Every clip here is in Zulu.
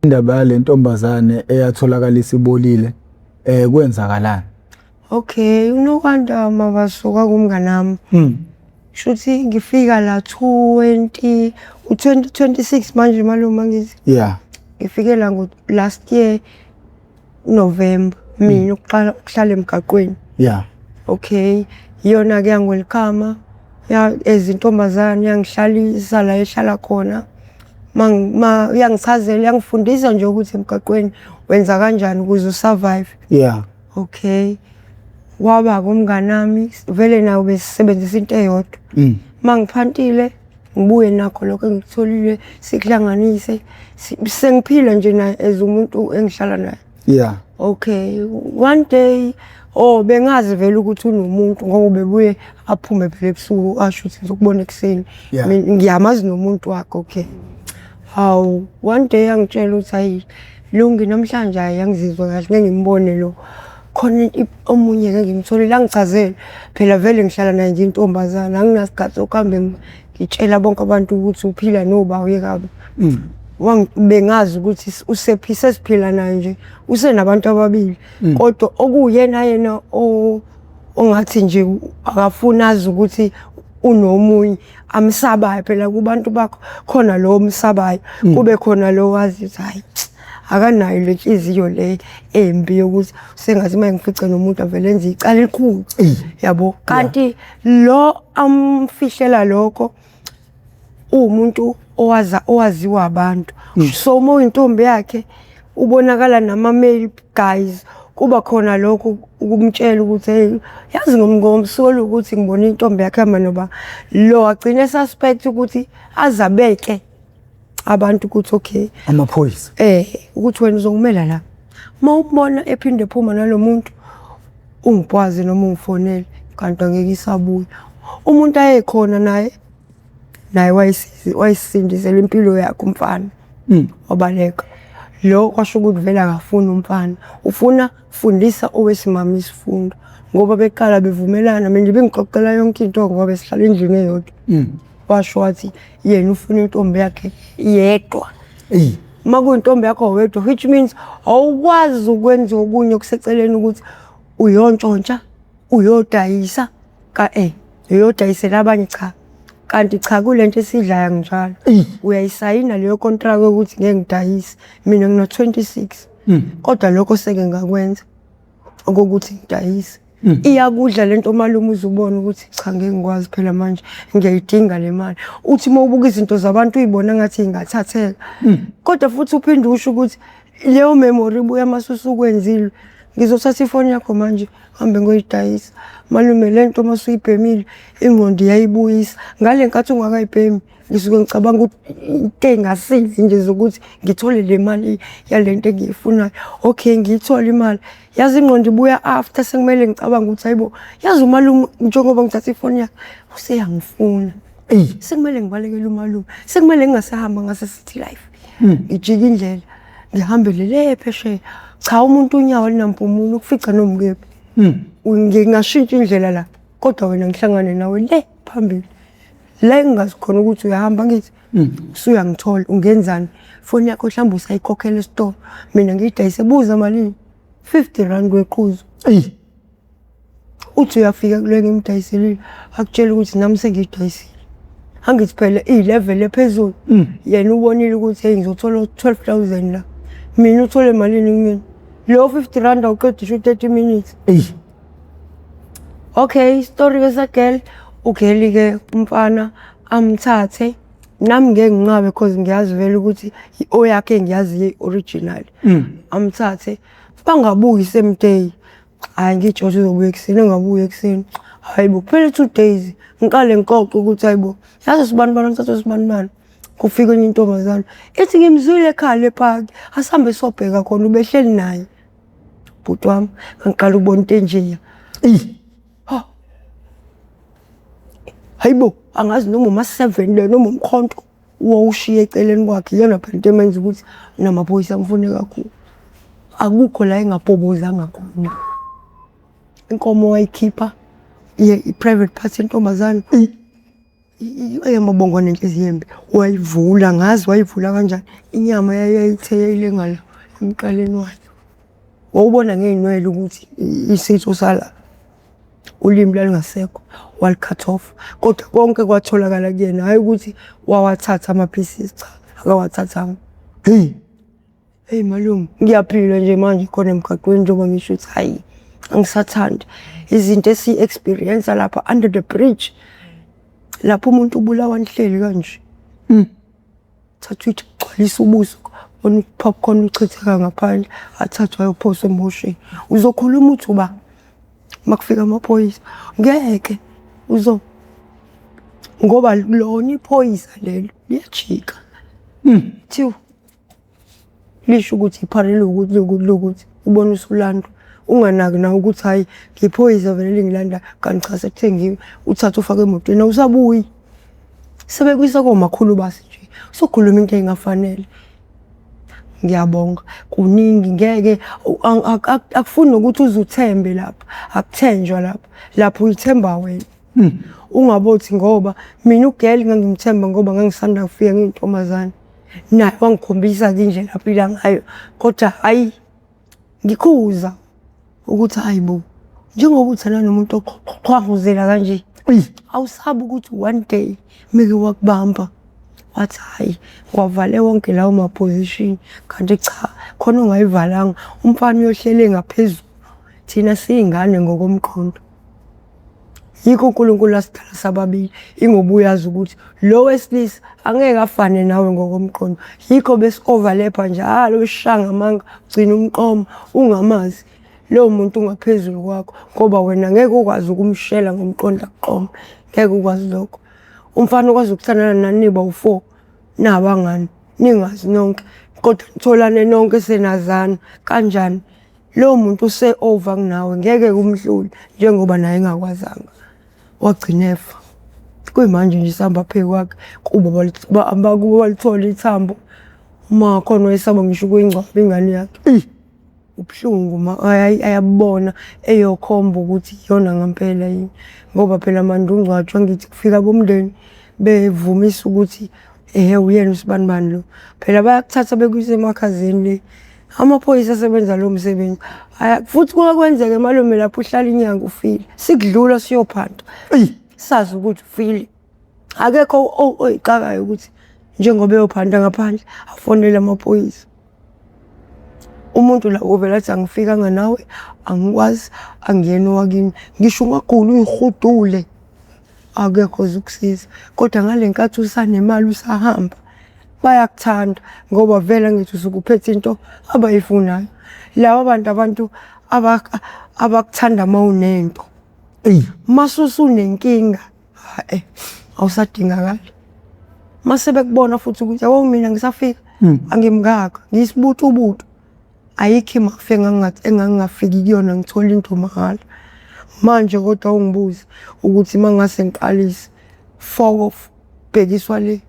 Indaba yale ntombazane eyatholakala isibolile kwenzakalani? Okay, uNokwanda mabasuka kumnganami. Shuthi ngifika la 20 u-2026 manje malume angithi. Ngifike la ngo last year November mina ukuqala ukuhlala emgaqweni. Okay, iyona ke yangi-welcome ya ezintombazane yangihlalisa la ehlala khona. Ma yangichazela yangifundisa nje ukuthi emgaqweni wenza kanjani ukuze u-survive. Okay. Waba umnganami vele nawe besisebenzisa into eyodwa. Mangiphantile ngibuye nakho lokho engikutholile sikuhlanganise sengiphila nje naye as umuntu engihlala naye. Okay, one day oh bengazi vele ukuthi unomuntu ngoba ubebuye aphume phela ebusuku asho ukuthi ngizokubona ekuseni. Mina ngiyamazi nomuntu wakhe okay. Hawu, one day angitshela ukuthi hayi Lungi namhlanje hayi angizizwa kahle ngeke ngimbone lo. Khona omunye ngeke ngimtholile angichazele. Phela vele ngihlala naye ngiyintombazane anginasikhathi sokuhambe ngitshela bonke abantu ukuthi uphila noba uye kabi. Bengazi ukuthi usephi sesiphila naye nje usenabantu ababili kodwa okuyena yena ongathi nje akafuni azi ukuthi unomunye amsabayo phela kubantu bakho khona lo omsabayo kube khona lo wazi ukuthi hayi akanayo le nhliziyo le embi yokuthi sengathi uma ngifice nomuntu avele enze icala elikhulu yabo. Kanti lo amfihlela lokho uwumuntu owaza owaziwa abantu, so uma uyintombi yakhe ubonakala nama-male guys kuba khona lokho ukumtshela ukuthi hey yazi ngomsolo ukuthi ngibona intombi yakhe hamba noba lo agcine suspect ukuthi azabeke abantu ukuthi okay amaphoyisa ukuthi wena uzongimela la uma umbona ephinde ephuma nalomuntu ungipwaze noma ungifonele kanti angeke isabuya. Umuntu ayekhona naye naye wayesindisela impilo yakhe umfana wabaleka. Lo kwasho ukuthi vele akafuni umfana, ufuna fundisa owesimame isifundo ngoba beqala bevumelana. Mina bengixoxela yonke into ngoba besihlala endlini eyodwa. Washo wathi yena ufuna intombi yakhe yedwa. Uma kuyintombi yakho wedwa, which means awukwazi ukwenza okunye okuseceleni ukuthi uyontshontsha, uyodayisa ka uyodayisela abanye cha. Kanti cha kulento esidlayo njalo. Uyayisayina leyo contract yokuthi ngeke ngidayise. Mina ngino 26. Kodwa lokho seke ngakwenza okokuthi ngidayise. Iyakudla lento malume uzubona ukuthi cha ngeke ngikwazi phela manje ngiyayidinga le mali. Uthi uma ubuka izinto zabantu uyibona ngathi ingathatheka. Kodwa futhi uphinde usho ukuthi leyo memory ibuya mase usukwenzile. Ngizothatha ifoni yakho manje hambe ngoyidayisa. Malume lento uma usuyibhemile ingqondo iyayibuyisa. Ngale nkathi ungakayibhemi ngisuke ngicabanga ukuthi into ey'ngasile nje zokuthi ngithole le mali yale nto engiyifunayo. Okay, ngiyithole imali. Yazi ingqondo ibuya after sekumele ngicabanga ukuthi hayibo yazi umalume njengoba ngithatha ifoni yakhe useyangifuna. Sekumele ngibalekele umalume. Sekumele ngingasahamba ngase City Life. Ngijike indlela ngihambele le phesheya. Cha umuntu unyawo alunampumulo ukufica noma ukephi. Ngingashintsha indlela la kodwa wena ngihlangane nawe le phambili. La engingazi khona ukuthi uyahamba ngithi usuyangithola ungenzani. Ifoni yakho mhlawumbe usayikhokhela esitolo. Mina ngiyidayise buza malini? 50 rand kweqhuzu. Uthi uyafika kule ngimdayiselile akutshela ukuthi nami sengiyidayisile. Angithi phela iyi-level ephezulu. Yena ubonile ukuthi hey ngizothola 12,000 la. Mina uthole malini kumina? Lo 50 rand awuqedi isho 30 minutes. Okay, story ke sa-girl, ugeli ke umfana amthathe. Nami ngeke nginqabe cause ngiyazi vele ukuthi oyakhe ngiyazi i-original. Amthathe bangabuyi same day. Hhayi ngiy'tshela ukuthi uzobuya ekuseni, engabuyi ekuseni. Hhayi bo kuphele 2 days ngiqale ngixoxe ukuthi hayi bo yazi usibanibani uthathe usibanibani. Kufika enye intombazane ithi ngimzwile ekhala epaki asihambe sobheka khona ubehleli naye. Bhuti wami ngiqala ukubona into enjeya. Ha. Hayibo angazi noma uma-7 le noma umkhonto wawushiya eceleni kwakhe iyona phela into emenza ukuthi namaphoyisa amfune kakhulu. Akukho la engabhobozanga khona. Inkomo wayikhipha i-private part yentombazane. Eyamabongo nenhliziyo embi wayivula ngazi wayivula kanjani inyama yayithe yayilenga la emqaleni wayo. Wawubona ngey'nwele ukuthi isitho sala ulimi lwalungasekho wali-cut off kodwa konke kwatholakala kuyena hhayi ukuthi wawathatha ama-pieces cha akawathathanga. Hey. Hey malume, ngiyaphila nje manje khona emgaqweni njengoba ngisho ukuthi hayi angisathandi izinto esi-experience lapha under the bridge lapho umuntu ubulawa nihleli kanje. Thatha uthi gcwalisa ubuso bona popcorn uchitheka ngaphandle athathwe ayophoswa emhosheni. Uzokhuluma uthi uba makufika amaphoyisa ngeke uzo ngoba lona iphoyisa lelo liyajika. Thiwa lisho ukuthi iphara lokuthi lokuthi lokuthi ubona usulandwa unganaki nawe ukuthi hhayi ngiphoyisa vele lingilanda kanti cha sekuthengiwe uthathe ufake emotweni awusabuyi sebekuyisa komakhulu basi nje usukhuluma into engafanele ngiyabonga kuningi ngeke akufuni nokuthi uze uthembe lapha akuthenjwa lapha lapho uyithemba wena ungabothi ngoba mina ugirl ngangimthemba ngoba ngangisanda kufika ngiyintombazane naye wangikhombisa-ke indlela aphila ngayo kodwa hhayi ngikhuza ukuthi hayi bo njengoba uthanda nomuntu oqhwahuzela kanje awusabi ukuthi one day meke wakubamba wathi hhayi ngiwavale wonke lawo ma-position kanti cha khona ongayivalanga umfana uyohlele ngaphezulu thina siyingane ngokomqondo. Yikho uNkulunkulu asidala sababili ingoba uyazi ukuthi lo wesilisa angeke afane nawe ngokomqondo. Yikho besi-overlap-a njalo besishaya ngamanga ugcina umqoma ungamazi lowo muntu ungaphezulu kwakho ngoba wena ngeke ukwazi ukumshela ngomqondo akuqome, ngeke ukwazi lokho. Umfana ukwazi ukuthandana nani niba u-four nabangani ningazi nonke kodwa nitholane nonke senazana kanjani? Lowo muntu use-over kunawe ngeke kumhlule njengoba naye engakwazanga wagcina efa. Kuyimanje nje sihamba phezu kwakhe kubo abakubo balithola ithambo uma wakhona wayesaba ngisho ukuyingcwaba ingane yakhe. Ubuhlungu ma ayabona eyokhomba ukuthi iyona ngempela yini ngoba phela manje ungcwatshwa ngithi kufika abomndeni bevumisa ukuthi Ehhe uyena usibanibani lo. Phela bayakuthatha bekuyise emakhazeni le. Amaphoyisa asebenza lowo msebenzi. Futhi kuke kwenzeke malume lapho uhlala inyanga ufile. Sikudlula siyophanda. Sazi ukuthi ufile. Akekho oyixakayo ukuthi njengoba eyophanda ngaphandle afonele amaphoyisa. Umuntu la uvele athi angifikanga nawe, angikwazi, angiyena owakini. Ngisho ungagula uy'hudule akekho ozokusiza. Kodwa ngale nkathi usanemali usahamba bayakuthanda ngoba vele angithi usuke uphethe into abayifunayo. Laba bantu abantu abakuthanda uma unento. Mase usunenkinga hhayi awusadingakali. Mase bekubona futhi ukuthi yabo mina ngisafika angimngaka ngiyisibutubutu. Ayikho imafi engangingafiki kuyona ngithole into mahhala. Manje kodwa awungibuze ukuthi uma ngase ngiqalise fokof bhekiswa le.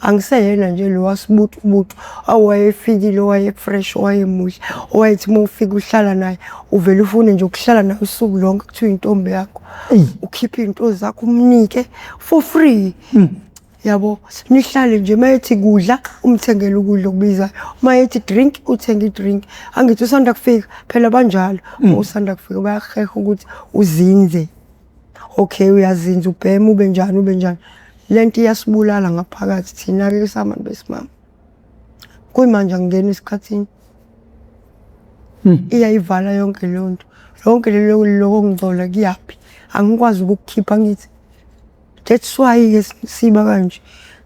Angiseyena nje lo wasibutubutu owayefikile owaye-fresh owayemuhle owayethi uma ufika uhlala naye uvele ufune nje ukuhlala naye usuku lonke kuthiwa intombi yakho. Ukhiphe iy'nto zakho umnike for free. Yabo nihlale nje uma ethi kudla umthengele ukudla okubizayo, uma ethi drink uthenge i-drink. Angithi usanda kufika phela banjalo usanda kufika bayakuheha ukuthi uzinze. Okay uyazinza ubheme ube njani ube njani. Le nto iyasibulala ngaphakathi thina-ke sabantu besimame. Kuyimanje angingeni esikhathini. Iyayivala yonke leyo nto. Lonke lelo loko kungcola kuyaphi? Angikwazi ukukukhipha angithi. That's why-ke siba kanje.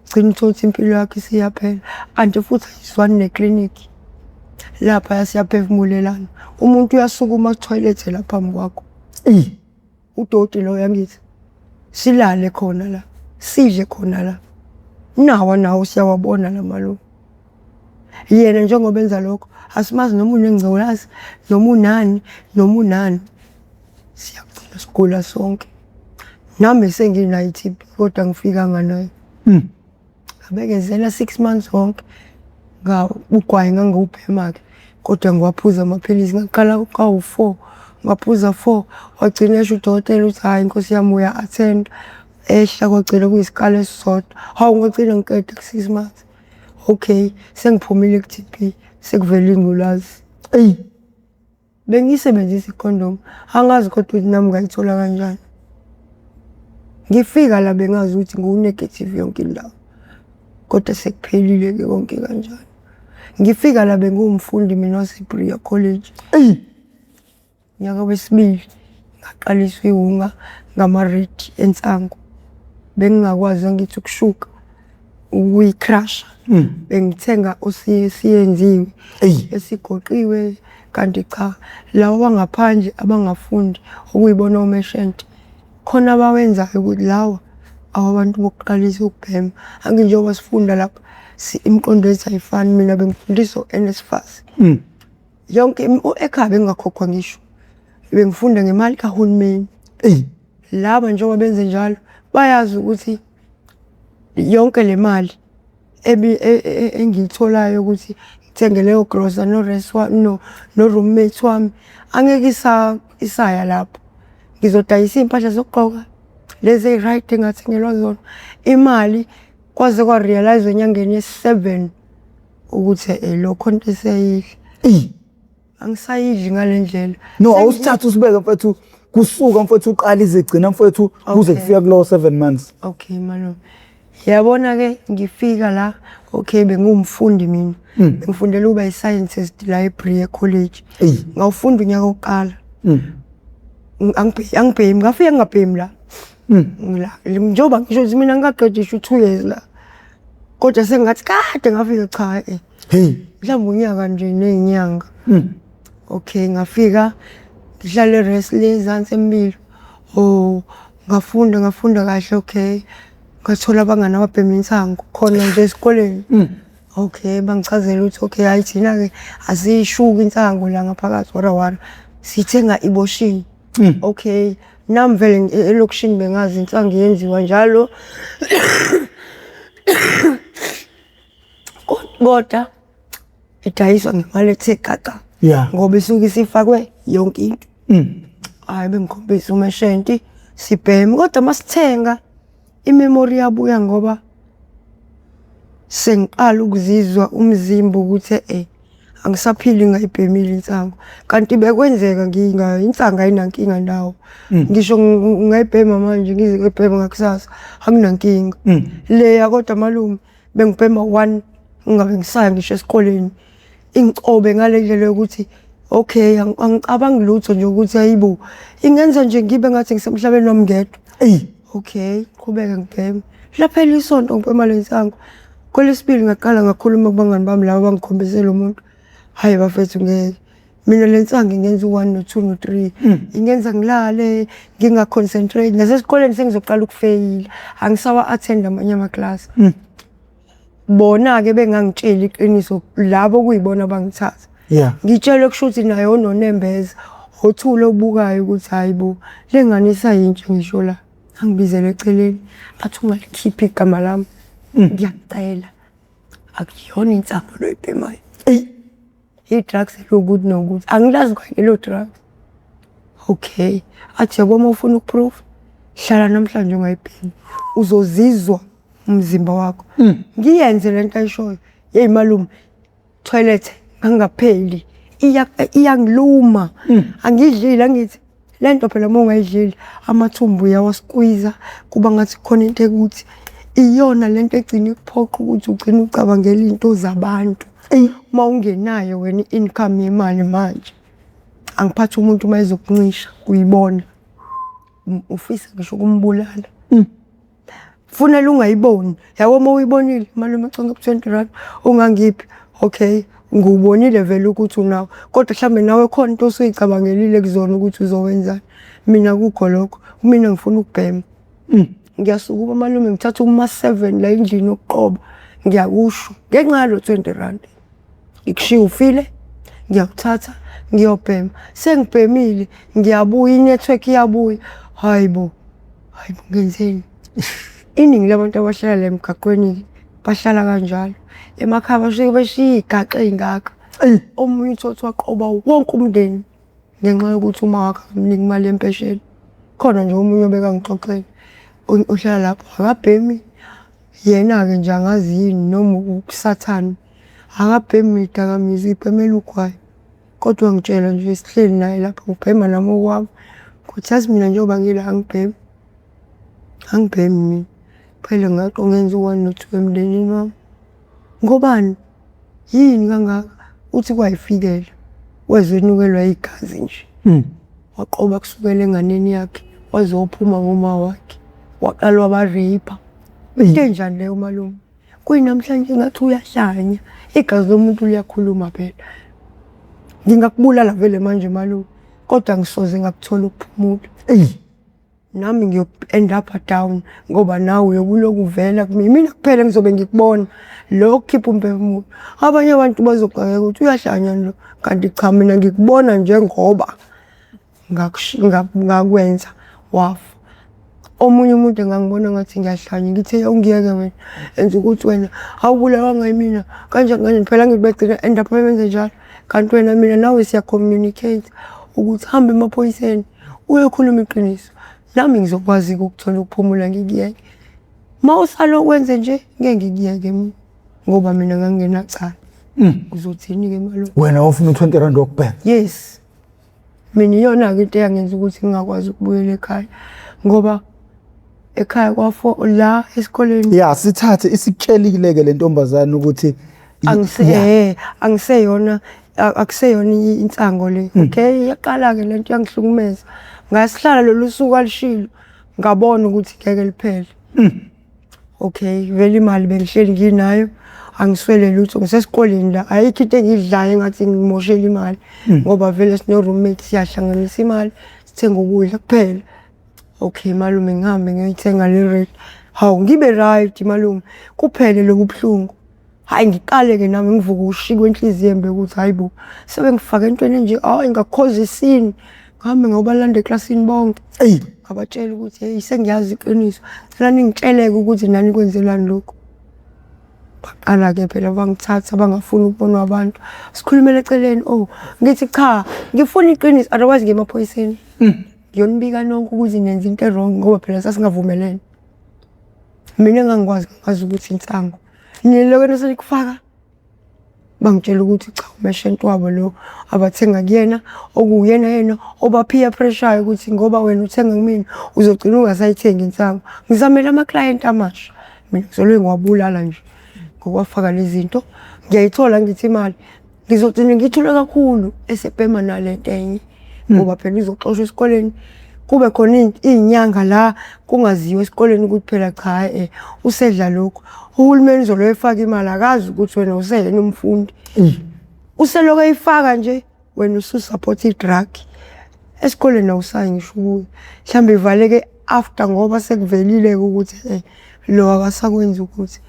Gcina uthole ukuthi impilo yakho isiyaphela. Kanti futhi ayizwani neklinikhi. Laphaya siyaphefumulelana. Umuntu uyasukuma akuthoyilethe la phambi kwakho. Udoti loyo angithi. Silale khona la, sidle khona la. Nawa nawo siyawabona la malunga. Yena njengoba enza lokho asimazi noma unengculazi noma unani noma unani. Siyagcina sigula sonke. Nami senginayo i-T_B kodwa angifikanga nayo. Ngabekezela 6 months wonke. Ugwayi ngangiwubhema-ke kodwa ngiwaphuza amaphilisi ngaqala kawu-four, ngaphuza four. Wagcina esho udokotela ukuthi hhayi nkosi yami uya-attend-a. Ehla kwagcina kuyisikalo esisodwa. Hawu ngagcina ngiqeda ku-six months. Okay, sengiphumile ku-T_B, sekuvele ingculazi. Eyi. Bengiyisebenzisa ikhondomu, angazi kodwa ukuthi nami ngayithola kanjani. Ngifika la bengazi ukuthi ngiwu-negative yonke indawo, kodwa sekuphelile-ke konke kanjalo. Ngifika la bengiwumfundi mina wase-Berea College. Eyi. Nyaka wesibili ngaqaliswa iwunga ngama-rate ensangu. Bengingakwazi angithi ukushuka, ukuyikhrasha. Bengithenga esiyenziwe esigoqiwe kanti cha lawa wangaphandle abangafundi okuyibona omeshente khona abawenzayo ukuthi lawa awabantu bokuqalisa ukubhema. Angithi njengoba sifunda lapha imiqondo yethu ayifani, mina bengifundiswa u-N_S_F_A_S. Yonke ekhaya bengingakhokhwa ngisho, bengifunda ngemali kahulumeni. Eyi. Laba njengoba benze njalo bayazi ukuthi yonke le mali engiyitholayo ukuthi ngithenge leyo grosa no-res no no-roommate wami angeke isaya lapho. Ngizodayisa iy'mpahla zokugqoka lezi ey'raydi engathengelwa zona. Imali kwaze kwa-realise-wa enyangeni yesi-seven ukuthi lokho khona into esiyayidla. Eyi. Angisayidli ngale ndlela. No, awusithathe usibeke mfethu kusuka mfethu uqala izigcina mfethu kuze kufika kulowo 7 months. Okay malume. Yabona ke ngifika la okay bengiwumfundi mina. Bengifundela ukuba i-scientist la eBrea College. Eyi. Ngawufunda unyaka wokuqala. Angibhemi ngafika ngingabhemi la. La njengoba ngisho ukuthi mina ngingaqedi ngisho u-2 years la. Kodwa sengathi kade ngafika cha eh. Hey. Mhlawumbe unyaka nje ney'nyanga. Okay ngafika ngihlale e-res le ezansi eMbilo. Oh ngafunda ngafunda kahle okay. Ngathola abangani ababhema insangu khona nje esikoleni. Okay bangichazela ukuthi okay hhayi thina-ke asiyishuki insangu la ngaphakathi wara wara. Siyithenga iboshiwe. Okay nami vele elokishini bengazi insangu yenziwa njalo. Kodwa idayiswa ngemali ethe xaxa. Yeah. Ngoba isuke isifakwe yonke into. Hhayi bengikhombisa umeshenti sibheme kodwa masithenga i-memory iyabuya ngoba sengiqala ukuzizwa umzimba ukuthi eh angisaphili ngayibhemile insangu. Kanti bekwenzeka insangu ayinankinga ndawo. Ngisho ngingayibhema manje ngize ngiyobhema ngakusasa akunankinga. Leya kodwa malume bengibhema one ngingabe ngisaya ngisho esikoleni. Ingicobe ngale ndlela yokuthi okay angicabangi lutho nje ukuthi hayibo ingenza nje ngibe ngathi ngisemhlabeni wami ngedwa. Eyi. Okay, qhubeke ngibheme. Laphela isonto ngibhema le nsangu. Kwelesibili ngaqala ngakhuluma kubangani bami laba abangikhombise lo muntu. Hhayi bafethu ngeke. Mina le nsangu ingenza u-one no-two no-three. Ingenza ngilale, nginga-concentrate. Nasesikoleni sengizoqala ukufeyila. Angisawa-attend amanye amaklasi. Bona-ke bengangitsheli iqiniso labo okuyibona abangithatha. Yeah. Ngitshelwe kusho ukuthi naye unonembeza othule obukayo ukuthi hayi bo le ngane isayintsha ngisho la. Angibizele eceleni athi ungalikhiphi igama lami. Ngiyacela. Akuyona insangu lo oyibhemayo. Eyi. I-drugs elokuthi nokuthi angilazi kwa lelo drugs. Okay, athi yabo uma ufuna uku-prove hlala namhlanje ungayibhemi uzozizwa umzimba wakho. Ngiyenze lento ayishoyo. Yeyi malume toilet ngangapheli iyangiluma. Angidlile angithi lento phela uma ungayidlile amathumbu uyawaskwiza kuba ngathi khona into ekuthi iyona lento egcina ikuphoqa ukuthi ugcine ucabangela iy'nto zabantu. Uma ungenayo wena i-income yemali manje, angiphathi umuntu uma ezokuncisha uyibona ufisa ngisho ukumbulala. Funela ungayiboni, yabo uma uyibonile malume ngicela ungiphe 20 rand ungangiphi, okay ngiwubonile vele ukuthi unawo kodwa mhlawumbe nawe khona into osuyicabangelile kuzona ukuthi uzowenzani. Mina akukho lokho, kumina ngifuna ukubhema. Ngiyasukuma malume ngithatha uma-seven la endlini yokuqoba ngiyakusho ngenxa yalo 20 rand. Ngikushiya ufile, ngiyakuthatha ngiyobhema. Sengibhemile ngiyabuya i-network iyabuya. Hayi bo, hayi bo ngenzeni? Iningi labantu abahlala la emgaqweni bahlala kanjalo. Emakhaya basuke beshiya iy'gaxa ey'ngaka. Omunye uthole ukuthi waqoba wonke umndeni ngenxa yokuthi uma wakhe akamniki imali yempesheni. Khona nje omunye obekangixoxela. Ohlala lapho akabhemi, yena-ke nje angazi yini noma ubusathane, akabhemi iy'dakamizwa uy'bhemela ugwayi. Kodwa ngitshela nje sihleli naye lapho ngibhema nami okwami, ukuthi yazi mina njengoba ngila angibhemi, angibhemi mina. Kuphela ngenza u-one no-two emndenini wami. Ngobani? Yini kangaka? Uthi kwayifikela, wezwa enukelwa igazi nje. Waqoba kusukela enganeni yakhe waze waphuma ngoma wakhe, waqala waba-rape-a. Into enjani leyo malume? Kuyinamhlanje ngathi uyahlanya, igazi lomuntu liyakhuluma phela. Ngingakubulala vele manje malume, kodwa ngisoze ngakuthola ukuphumula. Eyi. Nami ngiyo-end up down ngoba nawe uyobe ulokhu uvela kumina. Imina kuphela engizobe ngikubona lo okukhipha umphefumulo. Abanye abantu bazoxakeka ukuthi uyahlanya lo, kanti cha mina ngikubona njengoba ngakwenza wafa. Omunye umuntu engangibona ngathi ngiyahlanya, ngithi awungiyeke wena, enza ukuthi wena awubulawanga yimina kanjani kanjani. Phela ngithi bagcina end up benze njalo. Kanti wena mina nawe siya-communicate ukuthi hamba emaphoyiseni uyokhuluma iqiniso. Nami ngizokwazi-ke ukuthola ukuphumula ngikuyeke. Uma usalo wenze nje ngeke ngikuyeke mina ngoba mina ngangingenacala. Uzothini-ke malume? Wena wawufuna u-20 rand wokubhema. Yes. Mina iyona-ke into eyangenza ukuthi ngingakwazi ukubuyela ekhaya ngoba ekhaya kwafo la esikoleni Ya, sithathe isikutshelile-ke le ntombazane ukuthi angise angiseyona akuseyona insango le. Okay, yaqala-ke lento yangihlukumeza. Ngasihlala lolu suku alishilo ngabona ukuthi ngeke liphele. Okay, vele imali bengihleli nginayo, angiswele lutho, ngisesikoleni la, ayikho into engiyidlayo engathi ngimoshela imali ngoba vele sino-roommate siyahlanganisa imali sithenge ukudla kuphela. Okay malume, ngihambe ngiyoyithenga le redi. Hawu, ngibe right malume, kuphele lobu buhlungu. Hhayi, ngiqale-ke nami ngivuke ushikwe inhliziyo embi ukuthi hhayi bo, sebengifake entweni enje, hhayi ngakhoza isini. Ngihambe ngiyobalanda eklasini bonke. Eyi. Ngabatshela ukuthi heyi sengiyazi iqiniso, cela ningitsheleke ukuthi nani kwenzelani lokhu. Baqala-ke phela bangithatha bangafuni ukubonwa abantu. Sikhulumele eceleni, oh ngithi cha, ngifuna iqiniso otherwise ngiye emaphoyiseni. Ngiyonibika nonke ukuthi nenza into e-wrong ngoba phela sasingavumelene. Mina engangikwazi ngazi ukuthi insangu. Nina lokho senikufaka. Bangitshela ukuthi cha umeshenti wabo lo abathenga kuyena okuwuyena yena oba-peer pressure ukuthi ngoba wena uthenga kumina uzogcina ungasayithengi insangu. Ngizamela amaklayenti amasha. Mina ngizoloke ngiwabulala nje ngokuwafaka lezi zinto. Ngiyayithola ngithi imali ngizogcina ngiyithole kakhulu esebhema nalento enye ngoba phela uzoxoshwa esikoleni kube khona iy'nyanga la kungaziwa esikoleni ukuthi phela cha usedla lokhu. Uhulumeni uzoloku efaka imali akazi ukuthi wena useyena umfundi. Uselokhu eyifaka nje wena usu-support i-drug. Esikoleni awusayi ngisho ukuya. Mhlawumbe ivaleke after ngoba sekuvelile-ke ukuthi lo akasakwenzi ukuthi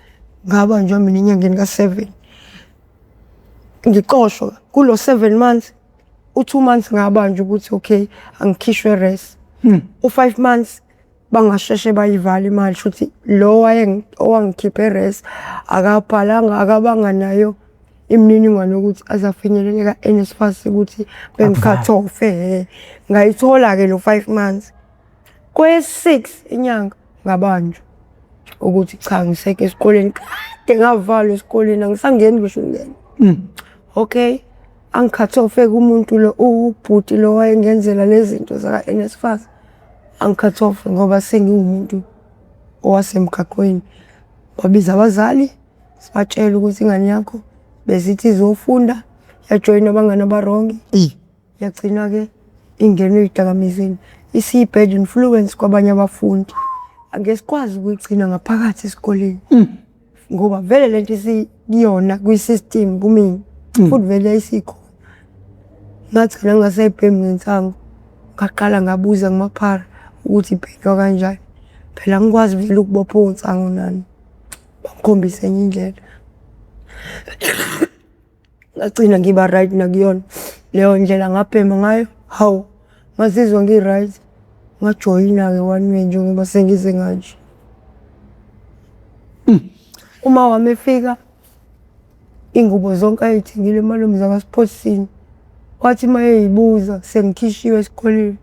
ngabanjwa mina enyangeni ka-7. Ngixoshwa kulo 7 months, u-2 months ngabanjwa ukuthi okay angikhishwe res. U-5 months bangasheshe bayivala imali shuthi lo owangikhipha e-res akabhalanga akabanga nayo imininingwane yokuthi azafinyelele ka-NSFAS ukuthi bengi-cut off. Ngayithola-ke lo 5 months. Kweye-6 inyanga ngabanjwa ukuthi cha ngisekho esikoleni, kade ngavalwa esikoleni angisangeni ngisho ukungena. Okay, angi-cut off-ke umuntu lo ubhuti lo owayengenzela lezi zinto zaka-NSFAS, angi-cut off ngoba sengiwumuntu owasemgaqweni. Babiza abazali sibatshele ukuthi ingane yakho besithi izofunda yajoyina abangani aba-wrong. Yagcina-ke ingene ey'dakamizweni, isiyi-bad influence kwabanye abafundi. Angeke sikwazi ukuyigcina ngaphakathi esikoleni ngoba vele lento isikuyona kwi-system kumina futhi vele yayisikhona. Ngagcina ngingasayibhemi nensangu, ngaqala ngabuza kumaphara ukuthi ibhenywa kanjani. Phela angikwazi vele ukubopha onsangu nani, bangikhombise enye indlela. Ngagcina ngiba right nakuyona leyo ndlela ngabhema ngayo, hawu ngazizwa ngi-right. Ngajoyina-ke one way njengoba sengize kanje. Uma wami efika iy'ngubo zonke ayey'thengile umalume zakwaSiphosini, wathi uma eyibuza sengikhishiwe esikoleni.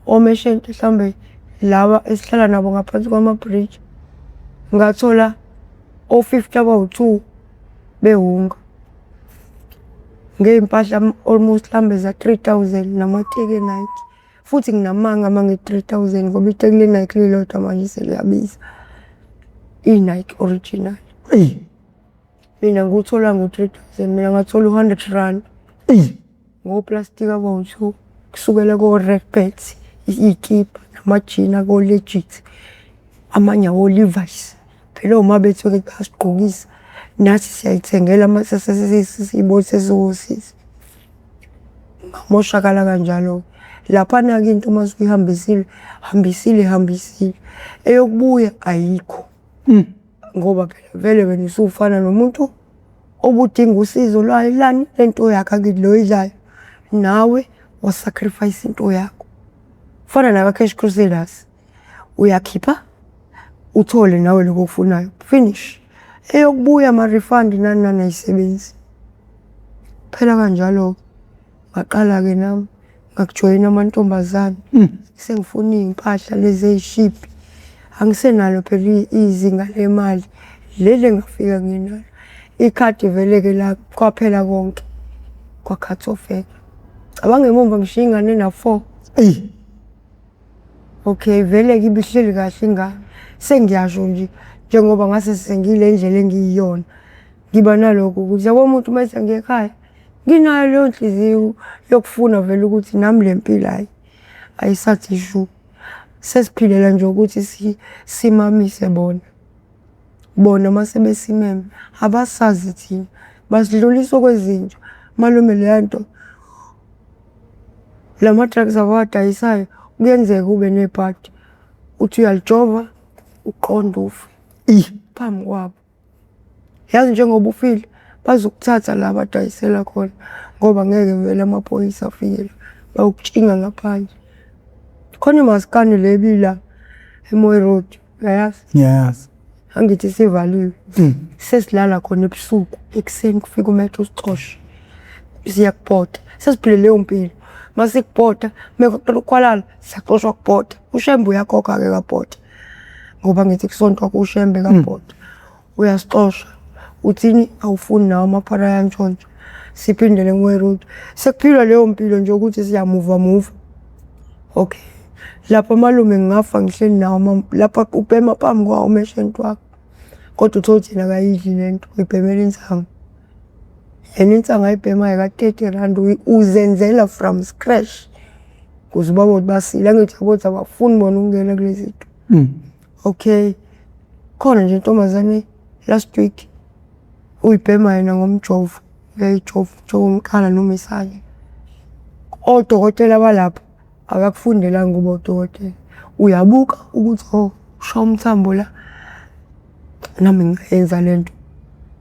Omeshenti mhlawumbe Laba esihlala nabo ngaphansi kwama-bridge. Ngathola o-50 abawu-2 bewunga. Ngey'mpahla almost mhlambe za-3000 namateki e-Nike. Futhi nginamanga uma ngithi 3000 ngoba iteki le-Nike lilodwa manje seliyabiza. I-Nike original. Eyi. Mina ngiwuthola ngo-3000 mina ngathola u-R100. Eyi. Ngoplastiki abawu-2 kusukela ko-Redbat, iy'kibha namajini ako-Legit, amanye awo-Levi's. Phela oma bethu bayasigqokisa, nathi siyay'thengela mase sesiyibona sesiwosizo. Ngamoshakala kanjalo-ke. Laphana-ke into uma usuyihambisile, hambisile hambisile. Eyokubuya ayikho. Ngoba phela vele wena usufana nomuntu obudinga usizo lwayo lani lento yakhe angithi lo oyidlayo. Nawe wa-sacrifice into yakho. Kufana naka-Cash Crusaders. Uyakhipha uthole nawe lokho okufunayo, finish. Eyokubuya ama-refund nani nani ayisebenzi. Phela kanjalo-ke. Ngaqala-ke nami ngakujoyina amantombazane. Sengifuna iy'mpahla lezi ey'shibhi. Angisenalo phela izinga lemali leli engafika nginalo. Ikhadi vele-ke la kwaphela konke, kwa-cut off-eka. Cabanga emumva ngishiye ingane ena-4. Eyi. Okay, vele-ke ibihleli kahle ingane. Sengiyasho nje njengoba ngase sengile ndlela engiyiyona. Ngiba nalokho ukuthi yabo umuntu uma ethi angiye ekhaya, nginayo leyo nhliziyo yokufuna vele ukuthi nami le mpilo hhayi ayisathi shu. Sesiphilela nje ukuthi simamise bona. Bona uma sebesimeme abasazi thina, basidlulisa okwezinja. Malume leya nto, la ma-drugs abawadayisayo kuyenzeka ube nebhadi, uthi uyalijova uqonde ufe phambi kwabo. Yazi njengoba ufile bazokuthatha la abadayisela khona ngoba ngeke vele amaphoyisa afike la, bayokutshinga ngaphandle. Khona imaskandi le ebila eMooi Road, uyayazi? Ngiyayazi. Angithi isivaliwe. Sesilala khona ebusuku, ekuseni kufika umetro usixoshe. Siyakubhoda, sesiphile leyo mpilo. Masikubhoda, mekuqala ukukhwalala, siyaxoshwa kubhoda. UShembe uyakhokha-ke kabhoda. Ngoba ngithi kusontwa kuShembe kabhoda. Uyasixosha. Uthini awufuni nawe amaphara ayantshontsha. Siphindele eMooi Road. Sekuphilwa leyo mpilo nje ukuthi siyamuva muva. Okay. Lapha malume ngingafa ngihleli nawo lapha ubhema phambi kwawo umeshenti wakho. Kodwa uthole ukuthi yena akayidli lento, uyibhemela insangu. Yena insangu ayibhemayo ka-R30 uzenzela from scratch. Ukuze ubabone ukuthi basile, angithi uyabona ukuthi abafuni bona ukungena kulezi zinto. Okay. Khona nje intombazane last week uyibhema yena ngomjovo, uyayijova, ujova umqala noma isandla. Odokotela balapha akakufundelanga ukuba udokotela. Uyabuka ukuthi oh ushaya umthambo la, nami ngingayenza le nto.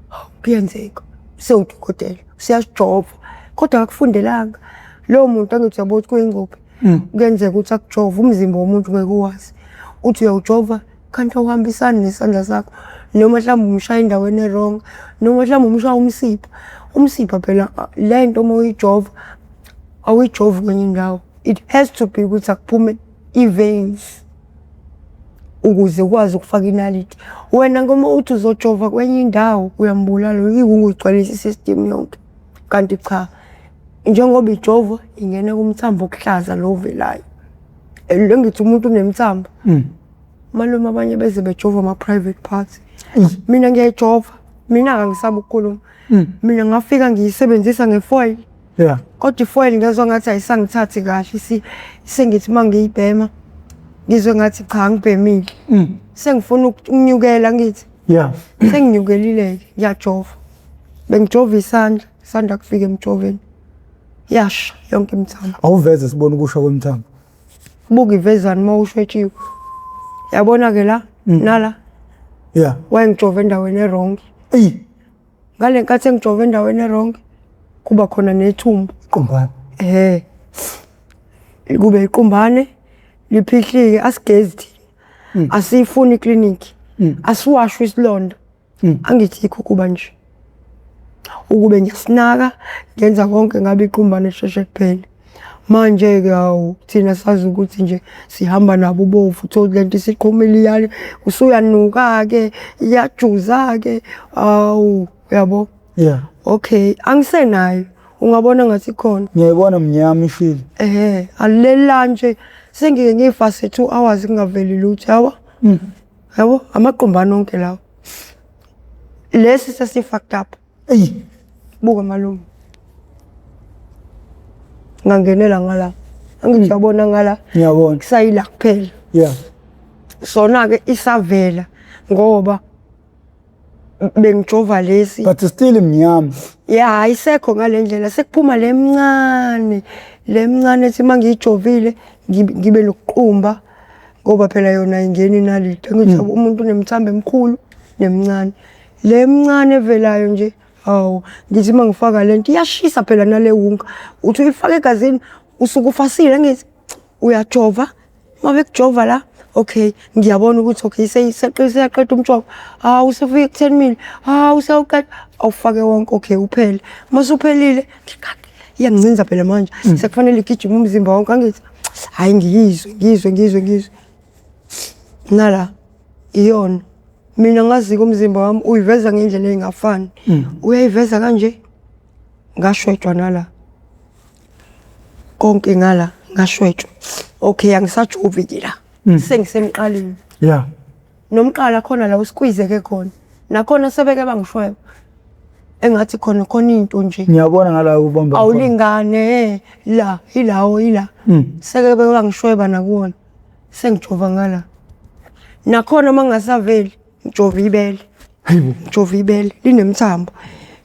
Hawu kuyenzeka, usewudokotela, useyasijova kodwa akakufundelanga. Lowo muntu angithi uyabona ukuthi kuyingcuphe, kuyenzeka ukuthi akujove umzimba womuntu ngeke uwazi. Uthi uyawujova kanti awuhambisani nesandla sakho noma mhlawumbe umshaya endaweni e-wrong noma mhlawumbe umshaya umsipha. Umsipha phela le nto uma uyijova awuyijovi kwenye indawo. It has to be ukuthi akuphume i-veins ukuze ukwazi ukufaka inaliti. Wena ngoba uthi uzojova kwenye indawo uyambulala, uyigcwalisa i-system yonke. Kanti cha, njengoba ijovwa ingena kumthambo okuhlaza lo ovelayo. Le ngithi umuntu unemthambo. Malume abanye beze bejova ama-private parts. Mina ngiyayijova, mina angisabi ukukhuluma. Mina ngafika ngiyisebenzisa nge-foil. Yeah. Kodwa i-foil ngezwa ngathi ayisangithathi kahle, sengithi uma ngiyibhema ngizwe ngathi cha angibhemile. Sengifuna ukunyukela ngithi. Yeah. Senginyukelile-ke ngiyajova. Bengijova isandla, isandla kufika emjoveni. Yasha yonke imithambo. Awuveze sibone ukusha kwemthambo. Buka ivezani uma ushwetshiwe. Yabona-ke la, nala. Yeah. Wayengijova endaweni e-wrong. Eyi. Ngale nkathi engijova endaweni e-wrong kuba khona nethumbu. Iqumbane. Eh. Kube iqumbane liphihlike asigezi thina. Asiyifuni ikliniki. Asiwashwe isilonda. Angithi yikho kuba nje. Ukube ngiyasinaka ngenza konke ngabe iqumbane lisheshe kuphele. Manje-ke hawu thina sazi ukuthi nje sihamba nabo ubovu uthole lento isiqhumile iyale usuyanuka-ke iyajuza-ke hawu uyabo. Yeah. Okay, angisenayo. Ungabona ngathi khona. Ngiyayibona mnyama ishile. Ehhe, alileli nje sengike ngiyifase 2 hours kungaveli lutho yabo. Yabo, amaqumbane onke lawo. Lesi sesi fucked up. Eyi. Buka malume. Ngangenela ngala. Angithi uyabona ngala. Ngiyabona. Kusayila kuphela. Yeah. Sona ke isavela ngoba bengijova lesi. But still mnyama. Ya ayisekho ngalendlela sekuphuma lemncane lemncane ethi mangiyijovile ngibe nokuqumba ngoba phela yona ayingeni nalita ngithi umuntu unemthambo emkhulu nemncane le mncane evelayo nje hawu ngithi mangifaka lento iyashisa phela nale wunga uthi uyifaka egazini usuke ufasile ngithi uyajova uma bekujova la okay ngiyabona ukuthi okay seyaqeda umjovo hawu usefike ku-10 mil hawu useyawuqeda awufake wonke okay uphele uma usuphelile iyangincinza phela manje sekufanele igijime umzimba wonke angithi hhayi ngiyizwe ngizwe ngizwe ngizwe nala iyona mina ngazike umzimba wami uyiveza ngendlela ey'ngafani uyayiveza kanje ngashwetshwa nala konke ngala ngashwetshwa okay angisajovi ke la sengisemqaleni Yeah. nomqala khona la usikwizeke khona nakhona sebeke bangishweba engathi khona khona into nje Ngiyabona ngala ubamba. awulingane la ilawo ila seke beke bangishweba nakuwona sengijova ngala nakhona uma ngingasaveli ngijova ibele Hayibo. ngijova ibele linemthambo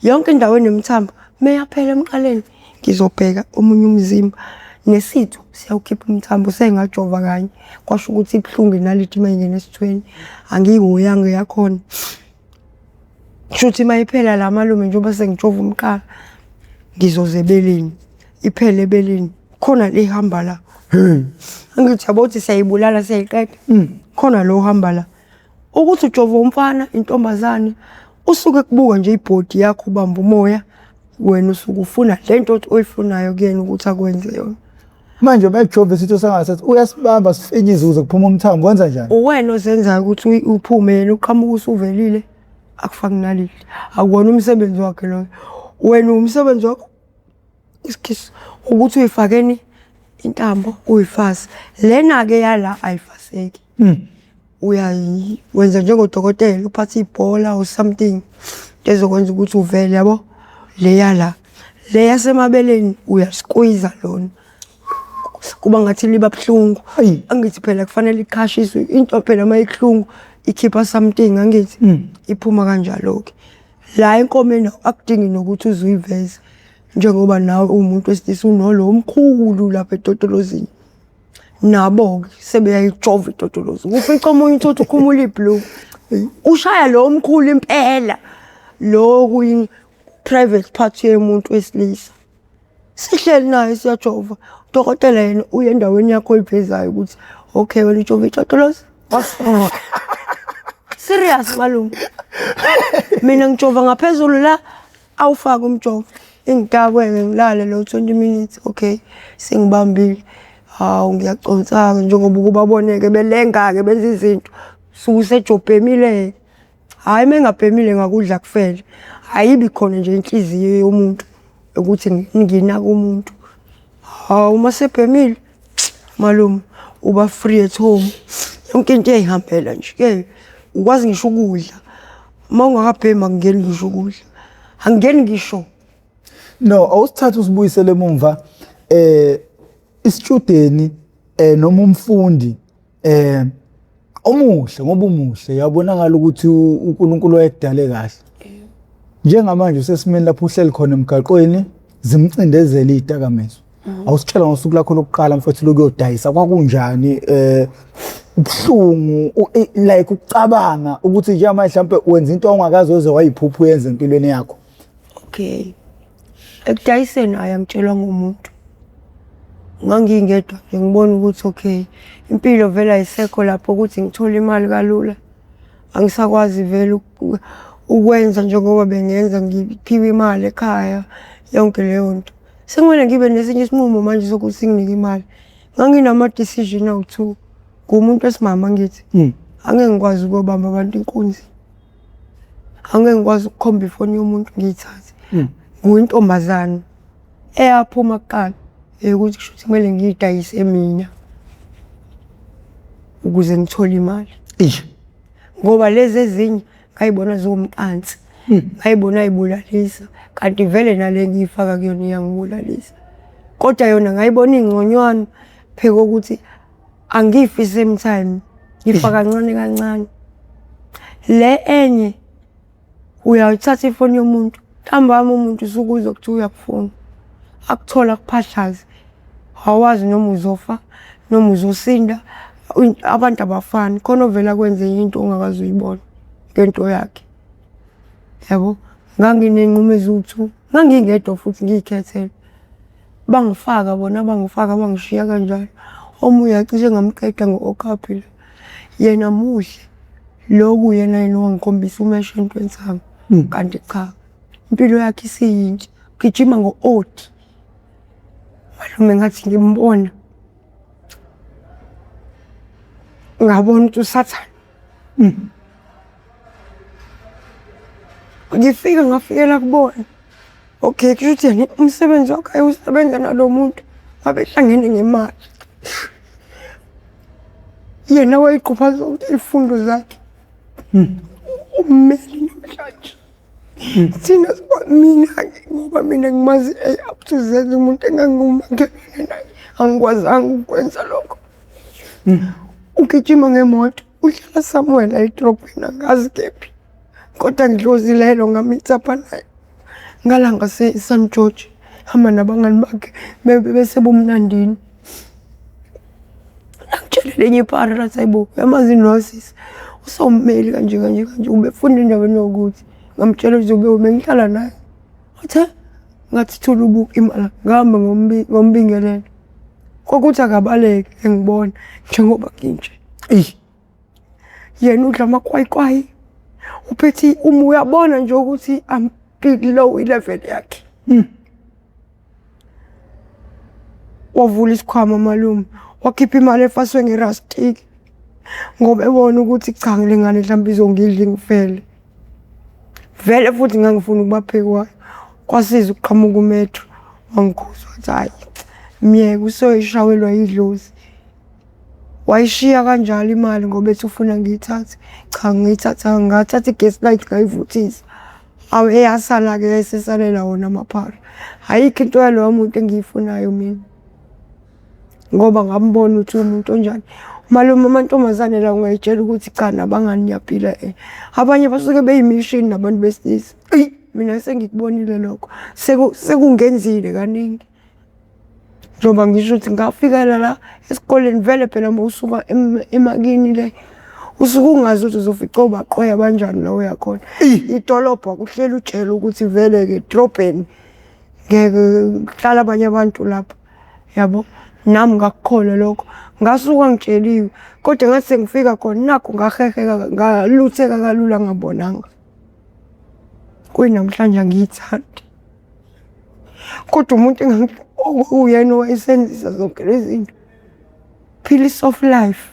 yonke indawo enemthambo meyaphela emqaleni ngizobheka omunye umzimba nesitho siyawukhipha umthambo sengajova kanye kwasho ukuthi ibuhlungu inaliti uma ingena esithweni angiyihoyanga yakhona kusho ukuthi uma iphela la malume njengoba sengijova umqala ngizoza ebeleni iphele ebeleni khona lihamba la Hey. angithi yabo ukuthi siyayibulala siyayiqeda khona lo uhamba la ukuthi ujova umfana intombazane usuke kubuka nje ibhodi yakho ubamba umoya wena usuke ufuna lento oyifunayo kuyena ukuthi akwenze yona Manje bayajova isitho sangasese uyasibamba sifinyize ukuze kuphume umthambo wenza njani? Uwena ozenzayo ukuthi uphume yena uqhamuka usuvelile akufaki nalili akuwona umsebenzi wakhe loyo wena umsebenzi wakho isikhiso ukuthi uyifakeni intambo uyifase lena-ke yala ayifaseki uyayi wenza njengodokotela uphatha ibhola or something ezokwenza ukuthi uvele yabo leya la le yasemabeleni uyasikwiza lona kuba ngathi liba buhlungu Ayi. angithi phela kufanele iqhashiswe into phela uma ibuhlungu ikhipha something angithi iphuma kanjalo-ke la enkomeni akudingi nokuthi uze uyiveze njengoba nawe uwumuntu wesilisa unolo omkhulu lapha etotolozini nabo-ke sebeyayijova itotolozi ufica omunye uthi ukhumula ibhluku ushaya lo omkhulu impela lo kuyi-private part yomuntu wesilisa sihleli naye siyajova udokotela yena uye endaweni yakho oyivezayo ukuthi okay wena ujova itotolozi serious malume mina ngijova ngaphezulu la awufake umjovo ingitakwe-ke ngilale lo 20 minutes okay sengibambile hawu ngiyaconsa-ke njengoba ukubaboneke belenga-ke benza izinto suke usejobhemile-ke hhayi uma engabhemile ngakudla kufele ayibi khona nje inhliziyo yomuntu ukuthi nginake umuntu hawu uma sebhemile malume uba free at home yonke into iyayihambela nje ke ukwazi ngisho ukudla uma ungakabhemi akungeni ngisho ukudla angeni ngisho No, awusithatha usibuyisele emumva isitshudeni noma umfundi omuhle ngoba umuhle yabonakala ukuthi uNkulunkulu wayekudale kahle. Njengamanje usesimeni lapho uhleli khona emgaqweni zimcindezela izidakamizwa. Awusitshela ngosuku lakho lokuqala mfethu lokuyodayisa kwakunjani ubuhlungu like ukucabanga ukuthi njengamanje mhlambe wenza into ongakaze uze wayiphupha uyenze empilweni yakho. Okay. Ekudayiseni ayi angitshelwa ngumuntu. Ngangingedwa nje ngibona ukuthi okay impilo vele ayisekho lapho ukuthi ngithole imali kalula. Angisakwazi vele ukwenza njengoba bengenza ngiphiwe imali ekhaya yonke leyo nto. Sekumele ngibe nesinye isinqumo manje sokuthi nginike imali. Nganginama-decision awu-two. Ngumuntu wesimame angithi. Angeke ngikwazi ukuyobamba abantu inkunzi. Angeke ngikwazi ukukhomba ifoni yomuntu ngiyithathe. Nguyintombazane eyaphuma kuqala eyokuthi kushuthi kumele ngiyidayise mina ukuze ngithole imali. Eish. Ngoba lezi ezinye ngayibona ziwumqansi. Ngayibona yibulalisa kanti vele nale ngiyifaka kuyona iyangibulalisa. Kodwa yona ngayibona ingconywana pheka ukuthi angifi same time ngifa kancane kancane. Le enye uyayithatha ifoni yomuntu ntambama umuntu usuke uzwa kuthiwa uyakufuna akuthola akuphahlaze awazi noma uzofa noma uzosinda. Abantu abafani khona ovele akwenze enye into ongakaze uyibone ngento yakhe yabo. Nganginey'nqumo eziwu-two, ngangingedwa futhi ngiy'khethela. Bangifaka bona bangifaka bangishiya kanjalo. Omunye ngacishe ngamqeda ngo-okapi la, yena muhle lo okuyena yena owangikhombisa umesho entweni zami kanti cha impilo yakhe isiyintsha ugijima ngo-odi. Malume ngathi ngimbona ngabona ukuthi usathane. Ngifika ngafikela kubona. Okay, kusho ukuthi yena umsebenzi wakhe ayewusebenza nalo muntu babehlangene ngemali. Yena wayeqopha zonke iy'fundo zakhe. Ummeli namhlanje. Thina mina-ke ngoba mina ngimazi A up to Z umuntu engangiwumakhelwane naye angikwazanga ukukwenza lokho. Ugijima ngemoto uhlala somewhere la edrobheni angazi kephi. Kodwa ngidlozi lelo ngameet-up-a naye ngala ngase-St George hamba nabangani bakhe besebumnandini. Langitshela elinye ipara lathi hayibo uyamazi yini lo sisi usewummeli kanje kanje kanje ubefunda endaweni ewukuthi. Ngamtshela ukuthi bengihlala naye. Wathi hhe ngathi thula ubuke imali ngahamba ngombingelela. Kwakuthi akabaleke engibona njengoba nginje. Eyi. Yena udla amakwayikwayi uphethe uma uyabona nje ukuthi I'm below i-level yakhe. Wavula isikhwama malume wakhipha imali efaswe ngerastiki ngoba ebona ukuthi cha le ngane mhlawumbe izongidla ingifele. Vele futhi ngangifuna ukuba phekwayo kwasiza ukuqhamuka umetro wangikhuza wathi hhayi myeke usoyishawelwa yidlozi. Wayishiya kanjalo imali ngoba ethi ufuna ngiyithathe. Cha ngiyithathanga ngathatha i-gas light ngayivuthisa. Awu eyasala-ke yayisesalela wona amaphara. Ayikho into yaloya muntu engiyifunayo mina ngoba ngambona ukuthi uwumuntu onjani. Malume amantombazane la ungayitshela ukuthi cha nabangani niyaphila Abanye basuke beyimishini nabantu besilisa. Eyi mina sengikubonile lokho sekungenzile kaningi. Njengoba ngisho ukuthi ngafikela la esikoleni vele phela uma usuka emakini le usuke ungazi ukuthi uzofica obaqoya banjani la uya khona. Idolobha kuhleli utshela ukuthi vele-ke edrobheni ngeke kuhlala abanye abantu lapha yabo. Nami ngakukholwa lokho ngasuka ngitsheliwe kodwa ngathi sengifika khona nakhu ngaheheka ngalutheka kalula ngabonanga. Kuyinamhlanje angiyithandi. Kodwa umuntu okuyena owayesenzisa zonke lezi zinto. Phila i-soft life.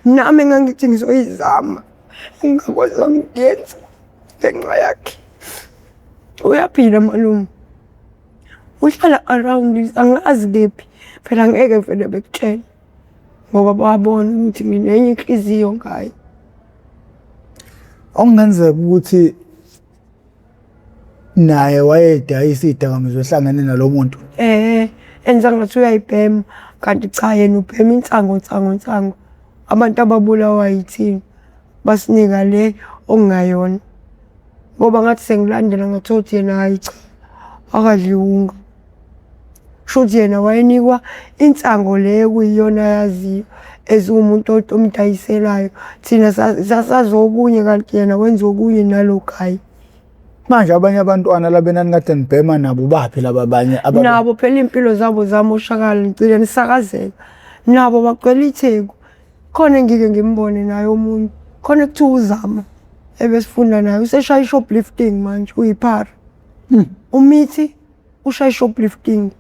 Nami engangithi ngizoyizama engingakwazanga ukuyenza ngenxa yakhe. Uyaphila malume. Uhlala around angazi kephi phela angeke vele bekutshele ngoba bayabona ukuthi nginenye inhliziyo ngaye. Okungenzeka ukuthi naye wayedayisa iy'dakamizwa ehlangene nalo muntu. Enza ngathi uyayibhema kanti cha yena ubhema insango nsango nsango. Abantu ababulawa yithina basinika le okungayona. Ngoba ngathi sengilandela ngathola ukuthi yena hhayi cha akadliwunga. Kushuthi yena wayenikwa insango le ekuyiyona ayaziyo as umuntu omdayiselayo. Thina sasazi okunye kanti yena wenza okunye nalo guy. Manje abanye abantwana laba enanikade nibhema nabo baphi laba abanye? Nabo phela iy'mpilo zabo zamoshakala ngigcine nisakazeka. Nabo bagcwele iTheku. Khona engike ngimbone naye omunye, khona ekuthiwa uZama ebesifunda naye useshaya i-shoplifting manje uyiphara. Umithi ushaya i-shoplifting.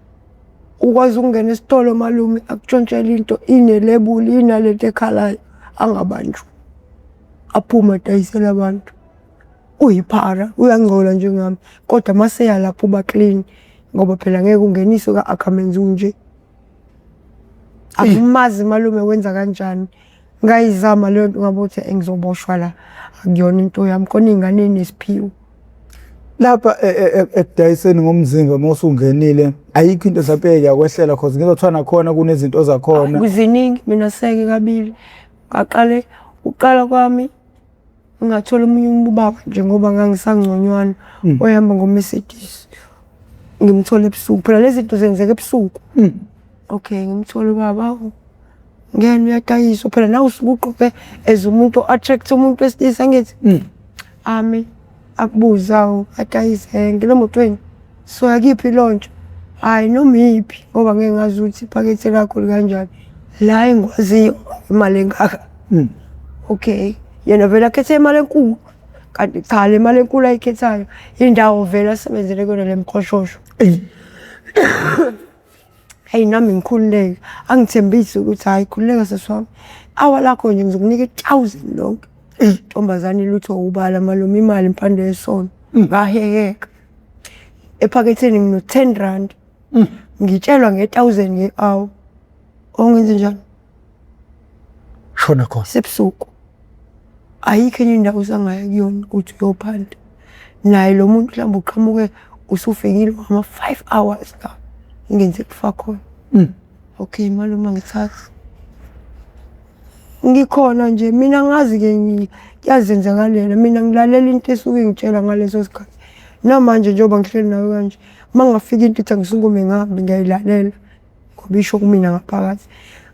Ukwazi ukungena esitolo malume akutshontshele into inelebuli inalento ekhalayo angabanjwa. Aphume adayisele abantu. Uyiphara uyangcola njengami kodwa maseya lapho uba clean ngoba phela ngeke ungeniswe ka-Ackermans unje. Angimazi malume wenza kanjani. Ngayizama leyo nto ngabo ukuthi ngizoboshwa la akuyona into yami khona iy'ngane ey'nesiphiwo. Lapha e, e, e, ekudayiseni ngomzimba uma usungenile ayikho into mhlawumpe eyake yakwehlela cause ngizwa kuthiwa nakhona kunezinto zakhona. Kuziningi mina seke kabili ngaqale uqala kwami ngathola omunye ubaba nje ngoba ngangisangconywana oyehamba ngo-Mercedes ngimthole ebusuku phela lezi zinto zenzeka ebusuku. Okay ngimthole ubaba awu ngena uyatayiswa phela nawe usuke ugqoke as umuntu o-attract umuntu wesilisa angithi ame akubuze awu atayise ngena emotweni soya kuyiphi ilontsha hhayi noma iyiphi ngoba ngeke ngazi ukuthi iphakethe lakho likanjani la engikwaziyo imali engaka okay yena vele akhethe imali enkulu kanti cha le mali enkulu ayikhethayo indawo vele asebenzele kuyona le mkhoshosho. Heyi nami ngikhululeke, angithembise ukuthi hhayi khululeka sisi wami, awa lakho nje ngizokunika i-thousand lonke. Ntombazane lutho ubala malume imali impande yesono. Ngaheheka. Ephaketheni ngino-ten rand. Ngitshelwa nge-thousand nge-hour. Ongenze njani? Shona khona. Sebusuku. Ayikho enye indawo osangaya kuyona ukuthi uyophanda. Naye lo muntu mhlawumbe uqhamuke usufikile ngama-five hours la ngenze kufa khona. Okay malume angithathi. Ngikhona nje mina ngazi-ke kuyazenzakalela mina ngilalela into esuke ingitshela ngaleso sikhathi. Namanje njengoba ngihleli nawe kanje, uma kungafika into ithi angisukume ngihambe ngiyayilalela. Ngoba isho kumina ngaphakathi.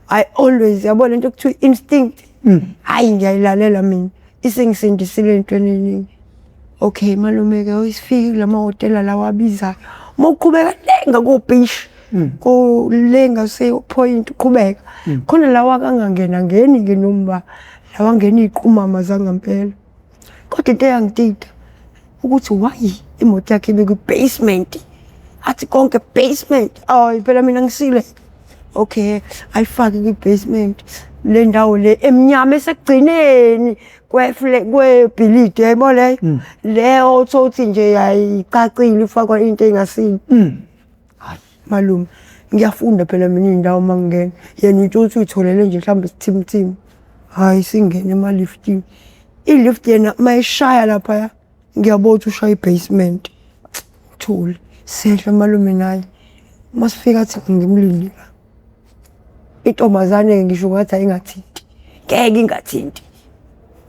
I always yabo lento ekuthiwa instinct. Hhayi ngiyayilalela mina. Isengisindisile ey'ntweni ey'ningi. Okay malume-ke uyisifike kula mahhotela lawa abizayo. Uma uqhubeka le ngakobhishi, le ngase-point uqhubeka. Khona lawa akangangena ngeni-ke noma lawa angena iy'qumama zangampela. Kodwa into eyangidida ukuthi why imoto yakhe ibe kwi-basement. Athi konke basement. Ayi phela mina ngisile. Okay, ayifake kwi-basement le ndawo le emnyama esekugcineni kwebhilidi yayibona leyo. Leyo othothi nje ayicacile ifakwa into engasile. Hayi malume ngiyafunda phela mina iy'ndawo uma ngingena. Yena utshela ukuthi uy'tholele nje mhlawumbe isithimthimu. Hhayi singene emaliftini. I-lift yena uma ishaya laphaya ngiyabona ukuthi ushaya i-basement. Thule sehla malume naye. Uma sifika athi ngimlinde la. Intombazane-ke ngisho ngathi ayingathinti, ngeke ingathinti.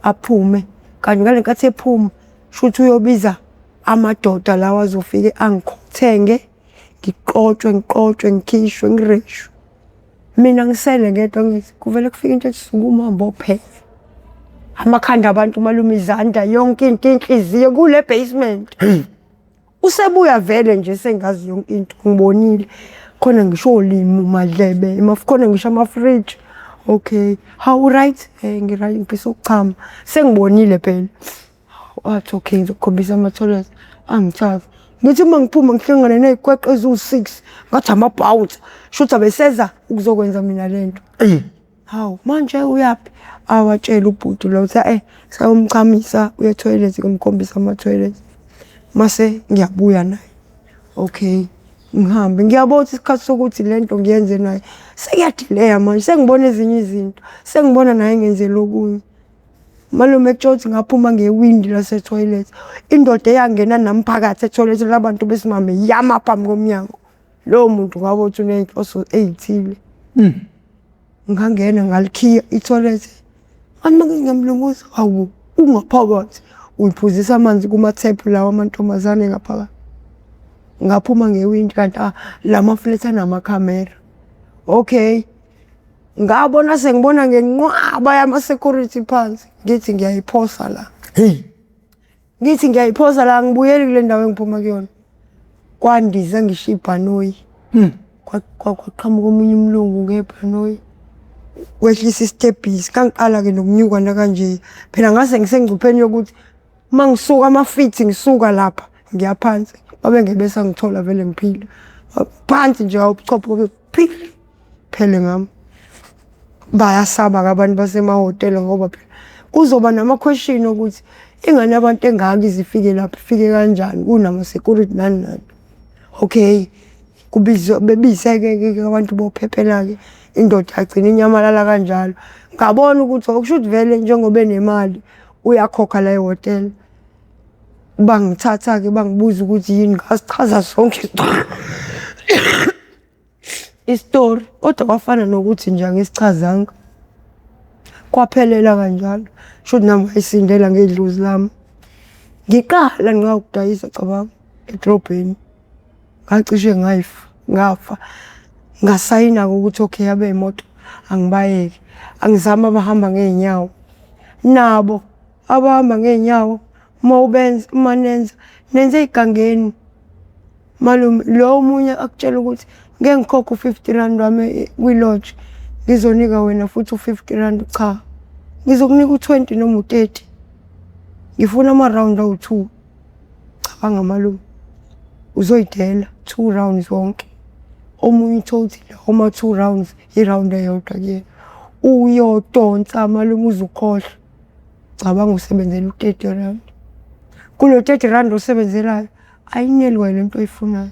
Aphume kanti ngale nkathi ephuma shuthi uyobiza amadoda lawa azofike angikhothenge, ngiqotshwe ngiqotshwe ngikhishwe ngireshwe. Mina ngisele ngedwa ngithi kuvele kufike into ethi sukuma uhambe opheka. Amakhanda abantu malume izandla yonke into inhliziyo kule basement. Usebuya vele nje sengazi yonke into ngibonile. Khona ngisho olimi madlebe, khona ngisho amafriji. Okay, how right? Eh ngi-right ngifisa ukuchama. Sengibonile phela. Wathi okay ngizokukhombisa ama-toilet. Angithatha. Ngithi uma ngiphuma ngihlangane ney'kweqe eziwu-six ngathi ama-bouncer. Shuthi abeseza ukuzokwenza mina le nto. Hawu manje uyaphi? Awatshela ubhuti lo ukuthi eh sayomchamisa uye ethoyilethi ngimkhombisa ama-toilet. Mase ngiyabuya naye. Okay ngihambe ngiyabona ukuthi isikhathi sokuthi le nto ngiyenze naye sekuyadileya manje sengibona ezinye izinto sengibona naye ngenzela okunye. Malume kutshotsi ngaphuma ngewindi lasethoyilethi. Indoda eyangena nami phakathi ethoyilethi labantu besimame yama phambi komnyango. Lowo muntu ngabe uthi uney'nhloso ey'thile. Ngangena ngalikhiya ithoyilethi. Ngathi uma ngiyamlunguza, hawu ungaphakathi. Uyiphuzisa amanzi kumathephu lawa amantombazane ngaphakathi. Ngaphuma ngewindi kanti ah la maflethi anamakhamera. Okay. Ngabona sengibona ngenqwaba yama-security phansi ngithi ngiyayiphosa la. Hey. Ngithi ngiyayiphosa la ngibuyeli kule ndawo engiphuma kuyona. Kwandiza ngisho ibhanoyi. Kwaqhamuka omunye umlungu ngebhanoyi. Wehlisa isitebhisi kangiqala-ke nokunyuka nakanje. Phela ngase ngisengcupheni yokuthi uma ngisuka amafithi ngisuka lapha ngiya phansi babe ngeke besangithola vele ngiphila. Phansi nje awubuchopho kube phili phele ngami. Bayasaba-ke abantu basemahhotela ngoba phela kuzoba nama-question okuthi ingane yabantu engaka ize ifike lapha ifike kanjani kunama-security nani nani. Okay, kubizwe bebizeke-ke abantu bophephela-ke indoda yagcina inyamalala kanjalo. Ngabona ukuthi okusho ukuthi vele njengoba enemali uyakhokha la ehhotela. Bangithatha-ke bangibuza ukuthi yini ngasichaza sonke isitori kodwa kwafana nokuthi nje angisichazanga. Kwaphelela kanjalo, shuthi nami ngayisindela ngedlozi lami. Ngiqala ngqa ukudayisa cabanga edrobheni. Ngacishe ngayifa, ngafa. Ngasayina-ke ukuthi okay abey'moto angibayeke, angizame abahamba ngey'nyawo. Nabo abahamba ngey'nyawo uma ubenza, uma nenza, nenza ey'gangeni. Malume lo omunye akutshela ukuthi ngeke ngikhokhe u-fifty rand wami kwi-lodge ngizonika wena futhi u-fifty rand, cha ngizokunika u-twenty noma u-thirty. Ngifuna ama-round awu-two. Cabanga malume uzoyidela two rounds wonke. Omunye uthole ukuthi lawo ma-two rounds i-round eyodwa kuyena. Uyodonsa malume uze ukhohlwe. Cabanga usebenzela u-thirty rand. Kulo thirty rand osebenzelayo ayineli kwale nto oyifunayo.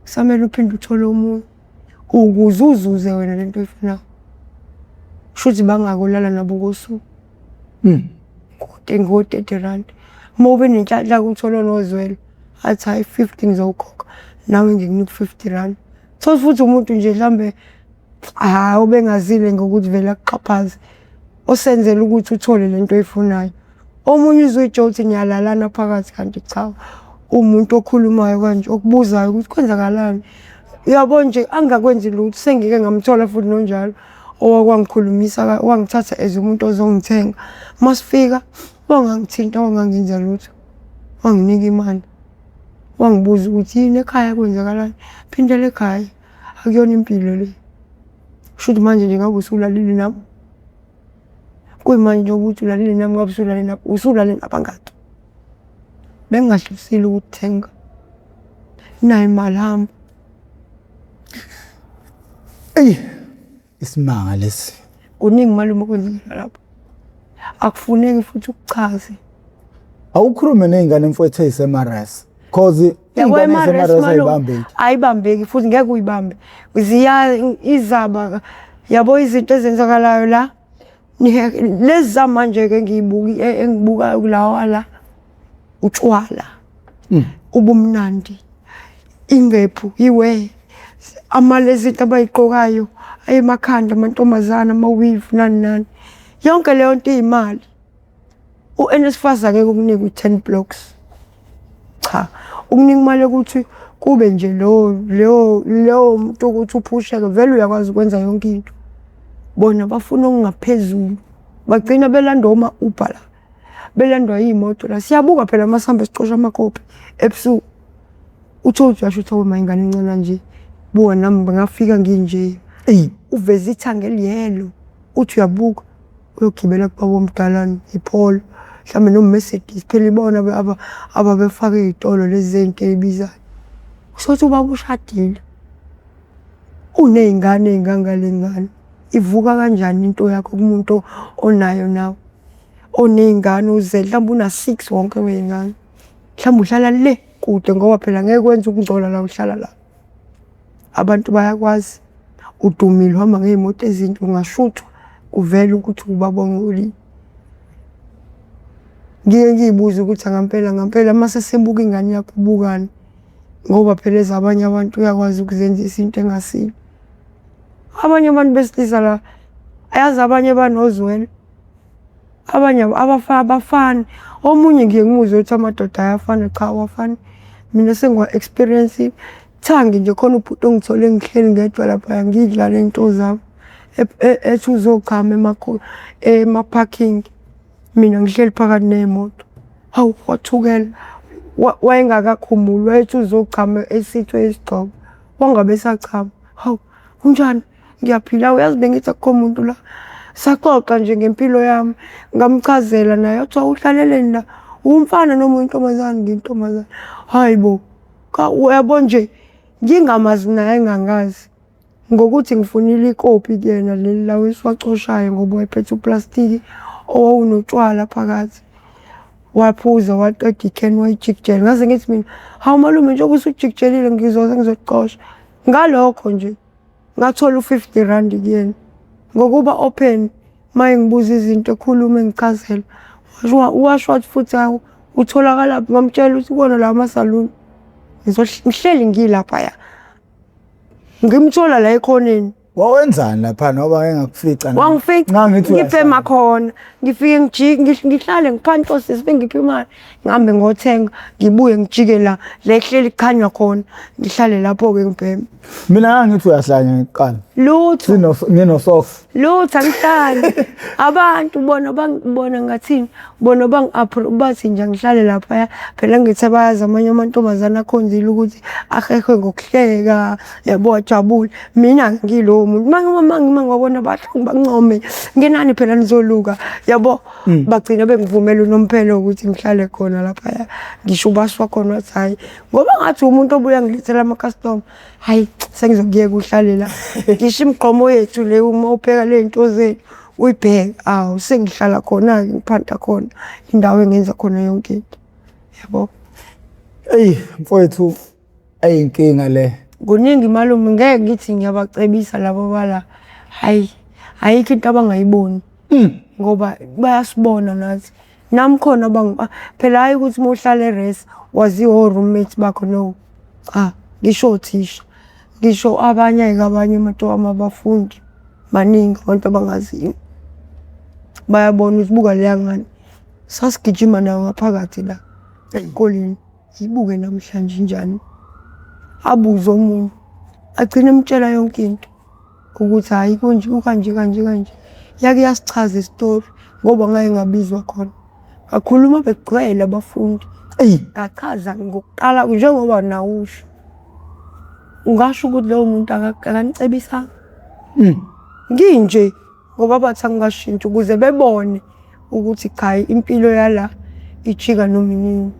Kusamele uphinde uthole omunye ukuze uzuze wena le nto oyifunayo. Kushuthi bangaki olala nabo ngosuku? Ngo-thirty rand. Uma ube nenhlanhla-ke uthole nozwelo athi hhayi fifty ngizowukhokha nawe ngikunika u-fifty rand. Uthole futhi umuntu nje mhlambe hhayi obengazile ngokuthi vele akuxhaphaze osenzela ukuthi uthole le nto oyifunayo. Omunye uzuyitshela ukuthi niyalalana phakathi kanti cha, uwumuntu okhulumayo kanje okubuzayo ukuthi kwenzakalani. Uyabo nje angakwenzi lutho sengike ngamthola futhi nonjalo owake wangikhulumisa wangithatha as umuntu ozongithenga. Masifika wangangithinta wangangenza lutho, wanginika imali, wangibuza ukuthi yini ekhaya kwenzakalani, phindela ekhaya akuyona impilo le. Kushuthi manje nje ngabe usulalile nami. Kuyimanje njengoba uthi ulalele nami ngabe usulale nabo, usulale nabangaki? Bengingahlosile ukukuthenga. Nayi imali hamba. Eyi, isimanga lesi. Kuningi malume okwenzeka lapho. Akufuneki futhi ukuchaze. Awukhulume ney'ngane mfowethu ey'semares. Cause Yabo iy'ngane ema-res ey'semares malume ayibambeki. ayibambeki futhi ngeke uyibambe. Ziya izaba yabo izinto ezenzakalayo la. Lezi zamanje-ke engiyibuki engibukayo kulawa la utshwala. Ubumnandi. Ingqephu iwe amalezinto abayigqokayo ayemakhanda amantombazane ama-weave nani nani. Yonke leyo nto iyimali. U-NSFAS angeke ukunike u-ten blocks. Cha, ukunika imali yokuthi kube nje lowo leyo lowo muntu ukuthi uphusheke vele uyakwazi ukwenza yonke into. Bona bafuna okungaphezulu. Bagcina belandwa oma-Uber la, belandwa iy'moto la. Siyabuka phela uma sihamba sicosha amakhophi ebusuku. Uthole ukuthi uyasho ukuthi hawe ma ingane encane kanje, buka nami ngafika nginje. Eyi. Uveze ithanga eliyelo, uthi uyabuka uyogibela kubaba omdala iPolo mhlawumbe noma Mercedes phela ibona ababefaka ey'tolo lezi zey'nto ey'bizayo. Uthole ubaba ushadile, uney'ngane ey'ngangale ngane. Ivuka kanjani into yakho kumuntu onayo nawe, oney'ngane uzele mhlawumbe una-six wonke wey'ngane. Mhlawumbe uhlala le kude ngoba phela ngeke wenze ukungcola la uhlala la. Abantu bayakwazi, udumile uhamba ngey'moto ezintsha ungashuthwa kuvele ukuthi ubaba ongcolile. Ngike ngiy'buze ukuthi ngampela ngampela mase sebuka ingane yakho ubukani ngoba phela ezabanye abantu uyakwazi ukuzenzisa into engasiyo. Abanye abantu besilisa la yazi abanye banozwelo. Abanye abafani. Omunye ngiye ngimuzwe ethi amadoda ayafana, cha awafani. Mina sengiwa-experience-ile. Thangi nje khona ubhuti ongithole ngihleli ngedwa laphaya ngiy'dlala iy'nto zami ethi uzochama ema-parking, mina ngihleli phakathi ney'moto. Hawu wathukela, wayengakakhumuli wayethi uzochama esithwe isigqoko, wangabe esachama. Hawu unjani? Ngiyaphila, uyazi bengithi akukho muntu la. Saxoxa nje ngempilo yami, ngamchazela naye wathiwa uhlaleleni la, uwumfana noma uyintombazane? Ngiyintombazane. Hhayi bo, uyabo nje. Ngingamazi naye engangazi. Ngokuthi ngifunile ikopi kuyena leli lawa esiwacoshayo ngoba wayephethe uplastiki owawunotshwala phakathi. Waphuza waqeda ikheni wayijikijela. Ngaze ngithi mina, hawu malume njengoba usujikijelile ngizoze ngizocosha. Ngalokho nje ngathola u-50 rand kuyena. Ngokuba open uma engibuza izinto ekhuluma engichazela. Washo wathi futhi hawu utholakalaphi ngamtshela ukuthi kuwona lawa masaluni. Ngihleli ngilaphaya. Ngimthola la ekhoneni. Wawenzani lapha ngoba ngeke ngakufica nami. Wangifica Ngangithi ngibhema khona. Ngifike ngijike ngihlale ngiphansi sisi bengiphi imali. Ngihambe ngothenga ngibuye ngijike la la ehleli kukhanywa khona. Ngihlale lapho-ke ngibheme. Mina ngangithi uyahlanya ngiqala. Lutho. Sino ngino soft. Lutho angihlali. Abantu bona bangibona ngathini bona bangi-approve bathi nje angihlale laphaya phela ngithi bayazi amanye amantombazane akhonzile ukuthi ahehwe ngokuhleka yabo ajabule mina ngilowo muntu uma ngibabona bahlungu bancome ngenani phela nizoluka yabo bagcina bengivumela unomphelo ukuthi ngihlale khona laphaya ngisho ubasi wakhona wathi hhayi ngoba ngathi umuntu obuya ngilethela ama-customer hayi sengizokuyeka uhlale la ngisho imigqomo yethu le uma upheka le nto zethu uyibheke awu sengihlala khona-ke ngiphanta khona indawo engenza khona yonke into yabo. Eyi mfowethu eyinkinga le. Kuningi malume ngeke ngithi ngiyabacebisa labo bala hayi ayikho into abangayiboni ngoba bayasibona nathi nami khona phela hhayi ukuthi uma uhlala e-res waziwa o-roommate bakho no cha ngisho othisha ngisho abanye-ke abanye abafundi baningi abantu abangaziyo bayabona ukuthi buka leya ngane sasigijima nayo ngaphakathi la esikoleni yibuke namhlanje injani abuze omunye agcine emtshela yonke into ukuthi hhayi kunje kukanje kanje kanje yake yasichaza isitori ngoba ngake ngabizwa khona ngakhuluma begcwele abafundi Eyi ngachaza ngokuqala njengoba nawe usho ungasho ukuthi lowo muntu akanicebisanga nginje ngoba bathi angikashintshi ukuze bebone ukuthi cha impilo yala ijika noma inini.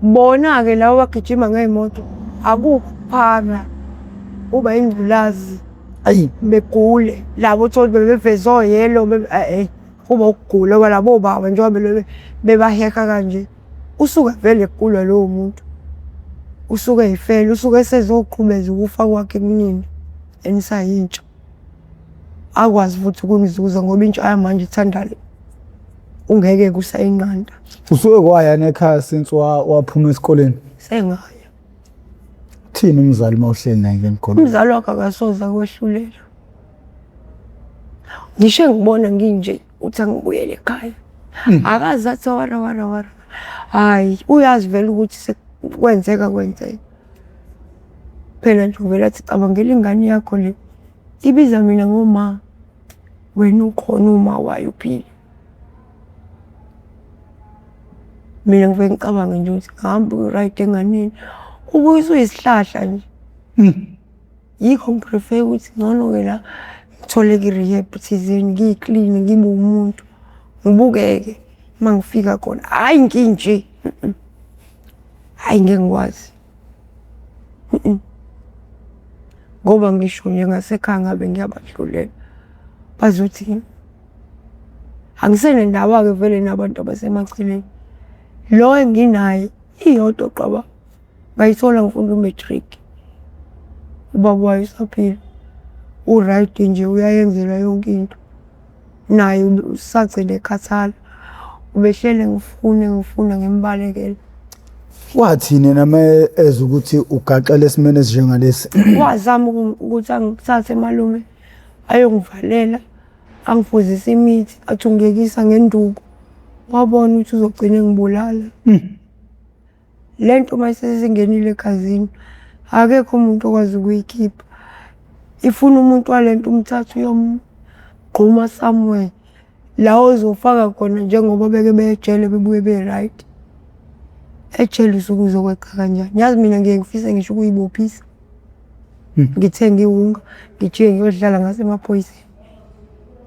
Bona-ke laba abagijima ngey'moto akukho ukuphana kuba ingculazi ayi begule labo uthole ukuthi bebeveze oyelo kuba ukugula ngoba labo baba njengoba bebaheha kanje usuke vele egula lowo muntu usuke ey'fela usuke esezoqhubeza ukufa kwakhe kunina enisayintsha. Akwazi futhi ukunizuza ngoba intsha yamanje ithanda le ungeke kusayinqanda. Usuke kwaya nekhaya since waphuma esikoleni. Sengaya. Uthini umzali uma uhleli naye ngemgolo? Umzali wakhe akasoze akwehlulela. Ngisho engibona nginje uthi angibuyele ekhaya. Akaze athi wara wara wara. Hhayi uyazi vele ukuthi sekwenzeka kwenzeka. Phela nje uvele athi cabangela ingane yakho le ibiza mina ngoma wena ukhona uma wayo uphila. Mina ngivele ngicabange nje ukuthi ngihamba ngi-right enganeni ubuye usuyisihlahla nje. Yikho ngi-prefer ukuthi ngcono-ke la ngithole i-rehab thizeni ngiyikline ngibe umuntu ngibukeke uma ngifika khona hhayi nginje hhayi ngeke ngikwazi. Ngoba ngisho nje ngasekhaya ngabe ngiyabahlulela bazothi angisenendaba-ke vele nabantu abasemaceleni. Lo enginaye iyodwa qaba ngayithola ngifunda u-matric. Ubaba wayo usaphila u-right nje uyayenzela yonke into. Naye usagcine ekhathala ubehlele ngifune ngifuna ngimbalekela. Wathini yena uma ezwa ukuthi ugaxele esimeni esinjengalesi? Wazama ukuthi angithathe malume ayongivalela angiphuzise imithi athi ungiyekisa ngenduku. Wabona ukuthi uzogcina engibulala. Le nto uma isesingenile egazini akekho umuntu okwazi ukuyikhipha. Ifuna umuntu wale nto umthathe uyomgquma somewhere la ozofaka khona njengoba beke beye ejele bebuye be-right. Ejele usuke uzokweqa kanjani? Yazi mina ngiye ngifise ngisho ukuyibophisa. Ngithenge iwunga ngijike ngiyodlala ngasemaphoyiseni.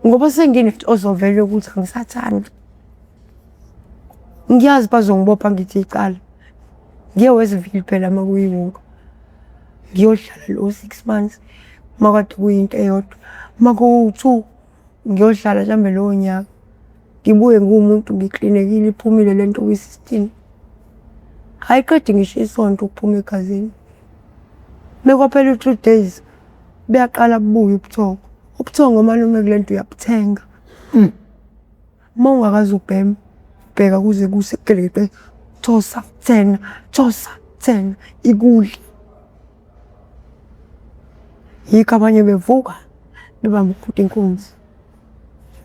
Ngoba senginenhloso vele yokuthi angisathandi. Ngiyazi bazongibopha ngithi icala. Ngiye Westville phela uma kuyiwunga. Ngiyohlala lo 6 months uma kade kuyinto eyodwa, uma kuwu-two ngiyohlala mhlambe lowo nyaka. Ngibuye ngiwumuntu ngiklinekile iphumile lento kwi-system. Ayiqedi ngisho isonto ukuphuma egazini. Mekwaphela u-3 days buyaqala bubuye ubuthongo. Ubuthongo malume kule nto uyabuthenga. Uma ungakaze ubheme, bheka kuze kuse gelekeqe thosa thena, thosa thena ikudle. Yikho abanye bevuka bebamba umuntu inkunzi.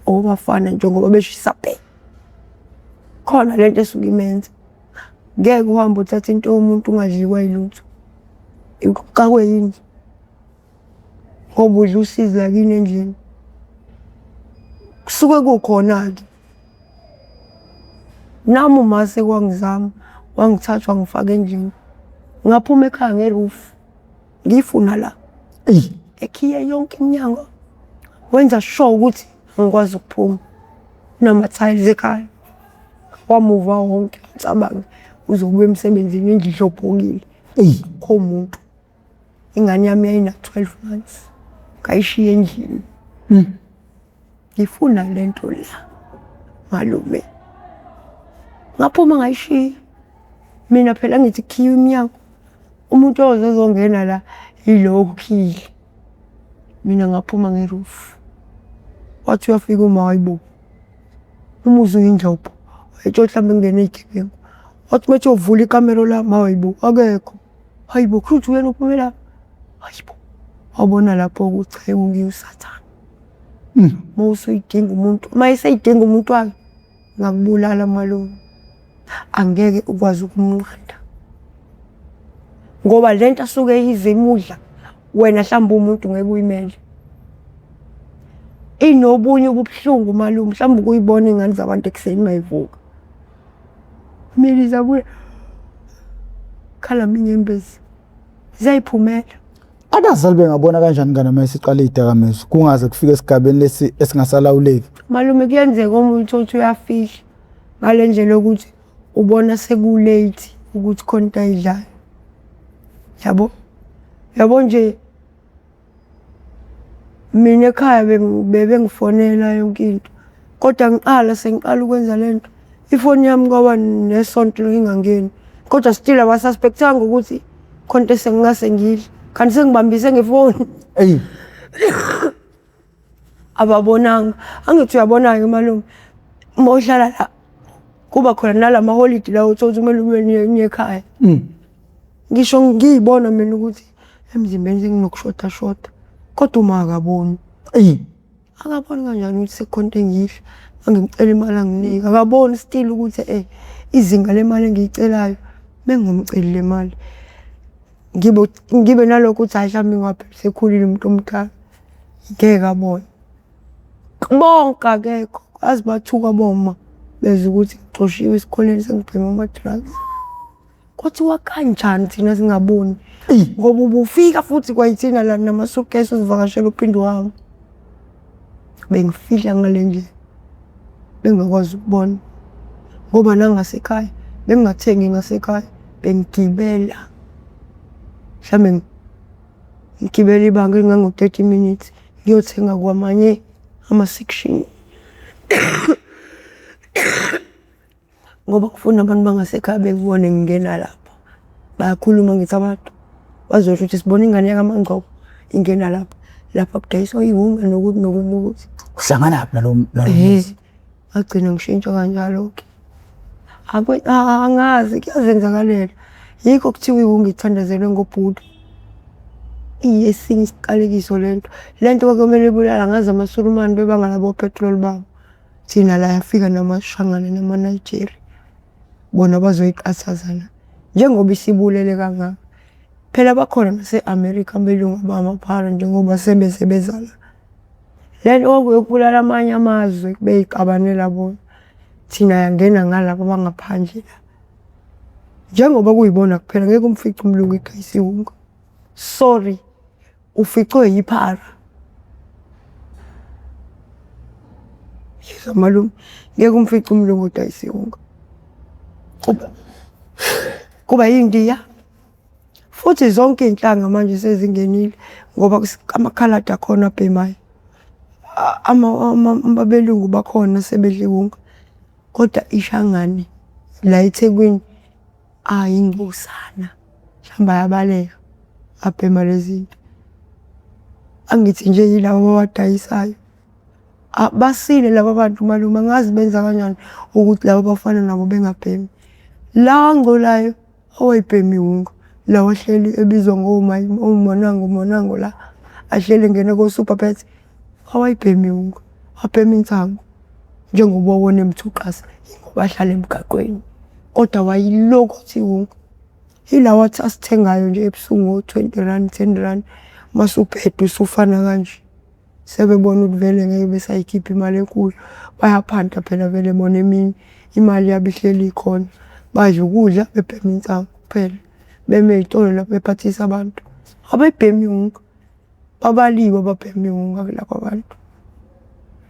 Obafana njengoba beshisa bhe. Khona lento esuke imenza. Ngeke uhambe uthathe into yomuntu ungadliwa yilutho. Uxakwe yini? Ngoba udla usizi lakini endlini. Kusuke kukhona-ke. Nami uma sekwangizama wangithatha wangifaka endlini. Ngaphuma ekhaya nge-roof ngiyifuna la. Eyi. Ekhiye yonke iminyango. Wenza sure ukuthi angikwazi ukuphuma. Nama-tiles ekhaya. Wamuva wonke ngicabange uzobuya emsebenzini indlu ihlophokile. Eyi. Akukho muntu. Ingane yami yayina-12 months. Ngayishiya endlini. Ngifuna le nto la malume. Ngaphuma ngayishiya. Mina phela ngithi kukhiyiwe iminyango. Umuntu oze ezongena la yilo okhiyile. Mina ngaphuma nge-roof. Wathi uyafika uma hayibo. Umuzi uyindlobho. Wayetshela mhlawumbe kungene iy'gebengu. Wathi uma ethi uyovula ikamero lami hayibo akekho. Hayibo kushuthi uyena ophume lapha. Hayibo. Wabona lapho ukuthi cha ngiwusathane. Uma usuyidinga umuntu, uma eseyidinga umuntu wakhe ngakubulala malume. Angeke ukwazi ukumnqanda. Ngoba lento asuke eyize imudla wena mhlawumbe umuntu ngeke uyimele. Inobunye ubuhlungu malume mhlawumbe ukuyibona iy'ngane zabantu ekuseni mayivuka. Mina zabuya khala inyembezi ziyayiphumela. Abazali bengabona kanjani ingane uma isiqala iy'dakamizwa kungaze kufike esigabeni lesi esingasalawuleki? Malume kuyenzeka omunye uthole ukuthi uyafihla ngale ndlela yokuthi ubona seku-late ukuthi khona into ayidlayo. Yabo? Yabo nje mina ekhaya bebengifonela yonke into kodwa ngiqala sengiqala ukwenza le nto ifoni yami kwaba nesonto ingangeni kodwa still abasuspectanga ukuthi khona into esengingase ngiyidle kanti sengibambise ngefoni. Eyi. Ababonanga. Angithi uyabona-ke malume uma uhlala la kuba khona nalama holidi la uthole ukuthi kumele ube niye ekhaya. Ngisho ngiyibona mina ukuthi emzimbeni senginokushoda shoda kodwa uma akaboni. Eyi. Akaboni kanjani ukuthi sekukhona into engiyidla mangimcela imali anginiki. Akaboni still ukuthi izinga lemali engiyicelayo bengingumceli le mali. Ngibe ngibe nalokho ukuthi hhayi mhlawumbe ngoba phela usekhulile umuntu omdala. Ngeke abone. Bonke akekho azi bathuka boma bezwa ukuthi ngixoshiwe esikoleni sengibhema ama-drugs. Kwathiwa kanjani thina singaboni ngoba ubufika futhi kwayithina la nama-suitcase uzivakashela uphinde uhambe. Bengifihla ngale ndlela bengingakwazi ukubona ngoba nangasekhaya bengingathengi ngasekhaya bengigibela mhlambe ngigibela ibanga elingango-30 minutes ngiyothenga kwamanye ama-section ngoba ngifuna abantu bangasekhaya bengibone ngingena lapha. Bayakhuluma ngithi abantu bazosho ukuthi sibona ingane yakaMangcobo ingena lapha, lapha kudayiswa iwunga nokuthi nokuthi nokuthi. Uhlanganaphi nalo nalo muzi? Ngagcina ngishintsha kanjalo-ke. Angazi kuyazenzakalela. Yikho kuthiwa iwunga ithandazelwe ngoBhuda. Iyesinye isiqalekiso lento. Lento kwakumele ibulale angazi amaSulumane bebanga labo petrol babo. Thina la yafika namaShangane namaNigeria. Bona bazoyiqhathaza la. Njengoba isibulele kangaka. Phela bakhona nase-America abelungu abamaphara njengoba sebeze beza la. Le nto kwakuyokubulala amanye amazwe bey'xabanela bona. Thina yangena ngalaba abangaphandle la. Njengoba kuyibona kuphela ngeke umfice umlungu edayisa iwunga. Sorry, uficwe yiphara. Yezwa malume, ngeke umfice umlungu odayisa iwunga. Kuba yindiya. Futhi zonke iy'nhlanga manje sezingenile ngoba amakhaladi akhona abhemayo. Abelungu bakhona sebedla iwunga, kodwa ishangane la eThekwini ayingcosana, mhlawumbe ayabaleka abhema le zinto. Angithi nje yilaba abawadayisayo. Basile laba bantu malume, angazi benza kanjani ukuthi laba abafana nabo bengabhemi. La angcolayo awayibhemi iwunga, lawa ahleli ebizwa omonango monango la, ahleli engena ko-Superbet, awayibhemi iwunga, abhema insangu. Njengoba wawona emthuqasa, yingoba ahlala emgaqweni, kodwa awayilokothi iwunga. Yilawa asithengayo nje ebusuku ngo-20 rand, 10 rand, mase ubheda usufana kanje. Sebebona ukuthi vele ngeke besayikhipha imali enkulu, bayaphanta phela vele bona emini, imali yabo ihleli ikhona. Badla ukudla bebhema insangu kuphela, beme ey'tolo lapho bephathisa abantu. Abayibhemi iwunga, babaliwe ababhema iwunga kulaba bantu.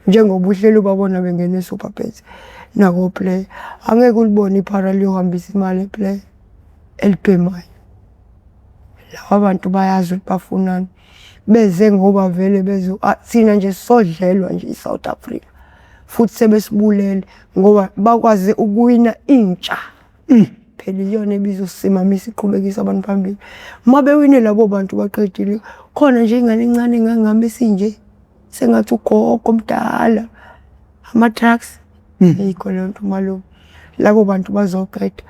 Njengoba uhleli ubabona bengena e-Superbet nako-Player, angeke ulibone iphara liyohambisa imali e-Player elibhemayo. Laba bantu bayazi ukuthi bafunani. Beze ngoba vele bezo thina nje sodlelwa nje i-South Africa futhi sebesibulele ngoba bakwaze ukuwina intsha. Phela iyona ebizosimamisa iqhubekise abantu phambili. Uma bewine labo bantu baqedile, khona nje ingane encane engangami esinje sengathi ugogo omdala, ama-drugs ayikho leyo nto malume. Labo bantu bazoqeda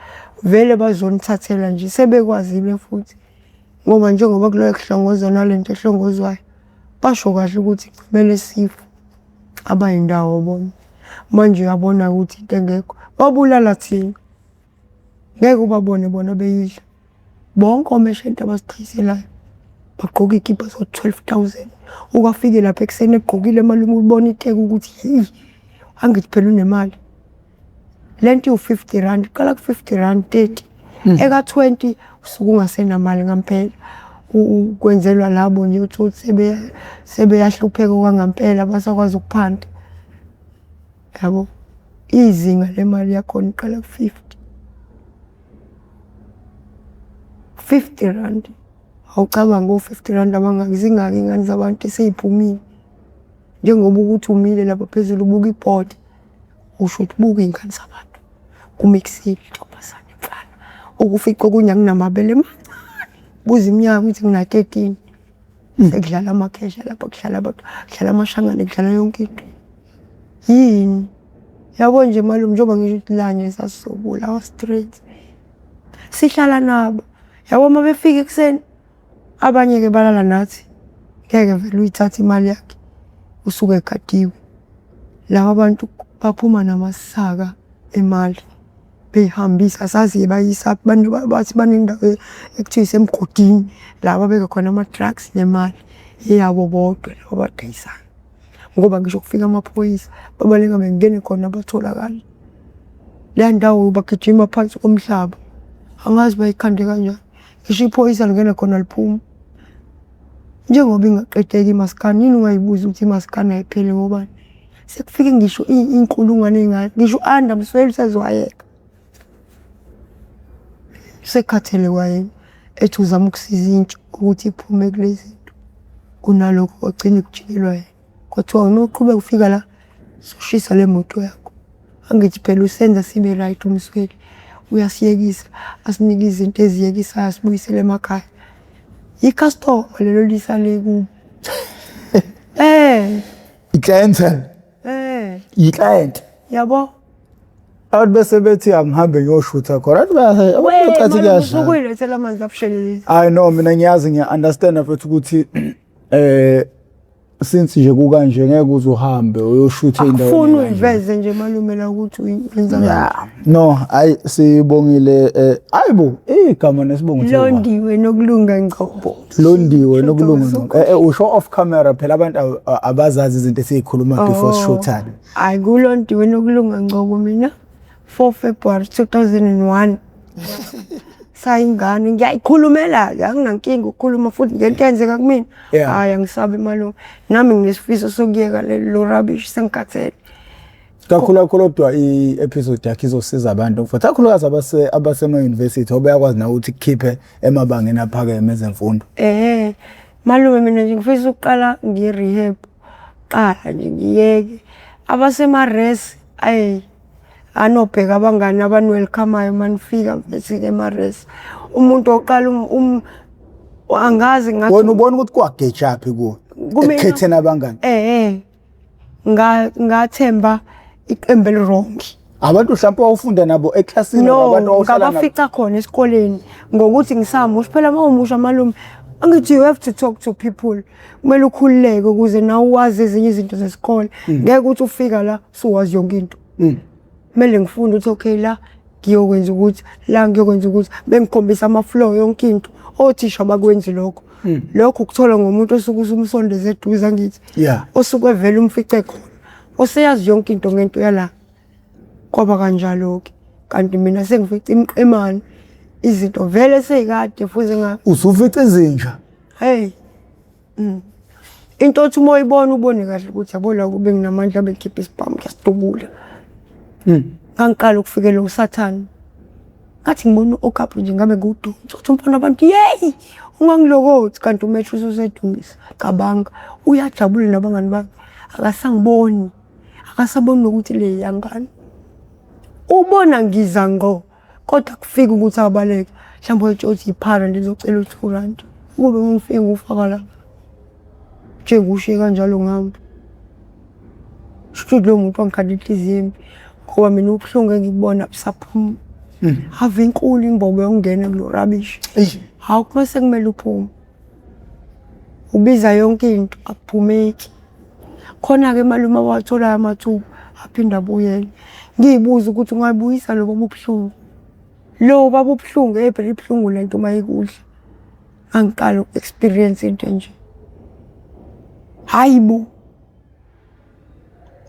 vele bazonithathela nje sebekwazile futhi. Ngoba njengoba kuloyo kuhlongozwa nalento ehlongozwayo, basho kahle ukuthi kumele sife abayindawo bona. Manje uyabona ukuthi into engekho, babulala thina. Ngeke ubabone bona beyidla. Bonke omeshenti abasidayiselayo bagqoka iy'kibha zo-12 thousand. Uke afike lapha ekuseni egqokile malume ubona iteki ukuthi hheyi, angithi phela unemali. Le nto iwu-50 rand, iqala ku-50 rand, 30. Eka-20 usuke ungasenamali ngampela. Kwenzelwa labo nje uthole ukuthi sebeyahlupheka okwangampela abasakwazi ukuphanda. Yabo, izinga lemali yakhona iqala ku-50. 50 rand. Awucabange o-50 rand abangaki, zingaki iy'ngane zabantu esey'phumile. Njengoba ukuthi umile lapha phezulu ubuka ibhoda, usho ukuthi buka iy'ngane zabantu. Kumikisile intombazane mfana. Ukufica okunye akunamabele mancane. Buza iminyaka ukuthi ngina-13. Sekudlala amakhehla lapha, kudlala abantu, kudlala amashangane, kudlala yonke into. Yini? Yabo nje malume njengoba ngisho ukuthi la nje sasizobulawa straight. Sihlala nabo. Yabo uma befika ekuseni, abanye-ke balala nathi. Ngeke vele uyithathe imali yakhe, usuke egadiwe. Laba bantu baphuma namasaka emali beyihambisa, asazi-ke bayisaphi. Bathi banendawo ekuthiwa isemgodini la ababeka khona ama-drugs nemali eyabo bodwa laba abadayisayo. Ngoba ngisho kufika amaphoyisa babaleka bengene khona batholakala. Leya ndawo bagijima phansi komhlaba, angazi bayikhande kanjani. Ngisho iphoyisa lingena khona liphuma. Njengoba ingaqedeki imaskandi, yini ungayibuzi ukuthi imaskandi ayipheli ngobani? Sekufike ngisho iy'nkulungwane ey'ngaka, ngisho u-Anda Msweli useze wayeka. Usekhathele kwayena, ethi uzama ukusiza intsha ukuthi iphume kule zinto. Kunalokho kwagcina kujikelwa yena. Kwathiwa wena uqhubeka ufika la, soshisa le moto yakho. Angithi phela usenza sibe right uMsweli, uyasiyekisa, asinike izinto eziyekisayo, asibuyisele emakhaya. Ikhastoma lelo lisale kubo. Eh. I-clientele. Eh. I-client. Yabo. Abantu bese bethi angihambe ngiyoshutha khona. Abantu bayathi kuyadlala. Ukuyilethela amanzi abushelelezi. I know mina ngiyazi ngiya understand futhi ukuthi since nje kukanje ngeke uze uhambe uyoshutha endaweni. Akufuni uyiveze nje malume la ukuthi uyenza kanjani. Yeah. No, ayi sibongile ayibo igama nesibongo thiwa. Londiwe Nokulunga Ngcobo. Londiwe Nokulunga Ngcobo. Usho off camera phela abantu abazazi izinto esizikhuluma before sishuthane. Hayi kuLondiwe Nokulunga Ngcobo mina 4 February 2001. Sayingane ngiyayikhulumela-ke anginankinga ukukhuluma futhi ngento eyenzeka kumina. Hhayi angisabi malume. Nami nginesifiso sokuyeka lo rubbish sengikhathele. Kakhulu kakhulu kodwa i-episode yakhe izosiza abantu mfowethu, kakhulukazi abase abasema-university ngoba bayakwazi nawe ukuthi kukhiphe emabangeni aphakeme ezemfundo. Malume mina nje ngifisa ukuqala nge-rehab qala nje ngiyeke. Abasema-res ayi anobheka abangani abani-welcome-ayo uma nifika bese-ke ema-res. Umuntu oqala angazi ngathi Wena ubona ukuthi kwagejaphi kuwe Kumina- ekukhetheni abangani? Ngathemba iqembu eli-wrong. Abantu mhlawumbe owawufunda nabo eklasini No, or abantu owawuhlala nabo? Ngabafica khona esikoleni ngokuthi ngisamusha. Phela uma umusha malume, angithi you have to talk to people. Kumele ukhululeke ukuze nawe wazi ezinye izinto zesikole. Ngeke ukuthi ufika la suwazi yonke into. Kumele ngifunde ukuthi okay la ngiyokwenza ukuthi, la ngiyokwenza ukuthi, bengikhombisa ama-floor yonke into. Othisha abakwenzi lokho. Lokho ukuthola ngomuntu osuke usumsondeze eduze angithi. Osuke evele umfice khona. Oseyazi yonke into ngento yala. Kwaba kanjalo-ke. Kanti mina sengifice imiqemane. Izinto vele seyikade futhi nga Usufice izinja. Hey. Into othi uma uyibona ubone kahle ukuthi yabo la kube nginamandla bengikhipha isibhamu ngiyasidubula. Ngangiqala ukufikela uSathane. Ngathi ngibona u-Okapi nje ngabe ngiwudonsa. Uthi umfana wabantu, yeyi, ungangilokothi kanti uMetro ususedumisa. Cabanga, uyajabula nabangani bakhe. Akasangiboni. Akasaboni nokuthi le yangane. Ubona ngiza ngqo kodwa kufika ukuthi abaleke. Mhlawumbe uyotshela ukuthi yiphara ngizocela u-2 rand. Ukube ngifike ngufaka lapha. Nje ngiwushiye kanjalo ngihamba. Shuthi lowo muntu wangikhanda inhliziyo embi ngoba mina ubuhlungu engikubona busaphuma. Ave inkulu imbobo yokungena kulo rubbish. Hawu mase kumele uphume. Ubiza yonke into akuphumeki. Khona-ke malume awatholayo amathuba aphinde abuyele. Ngiy'buza ukuthi ungayibuyisa lobo bubuhlungu. Lo baba ubuhlungu, hey phela ibuhlungu le nto uma ikudla. Ngangiqala uku-experience into enje. Hhayi bo.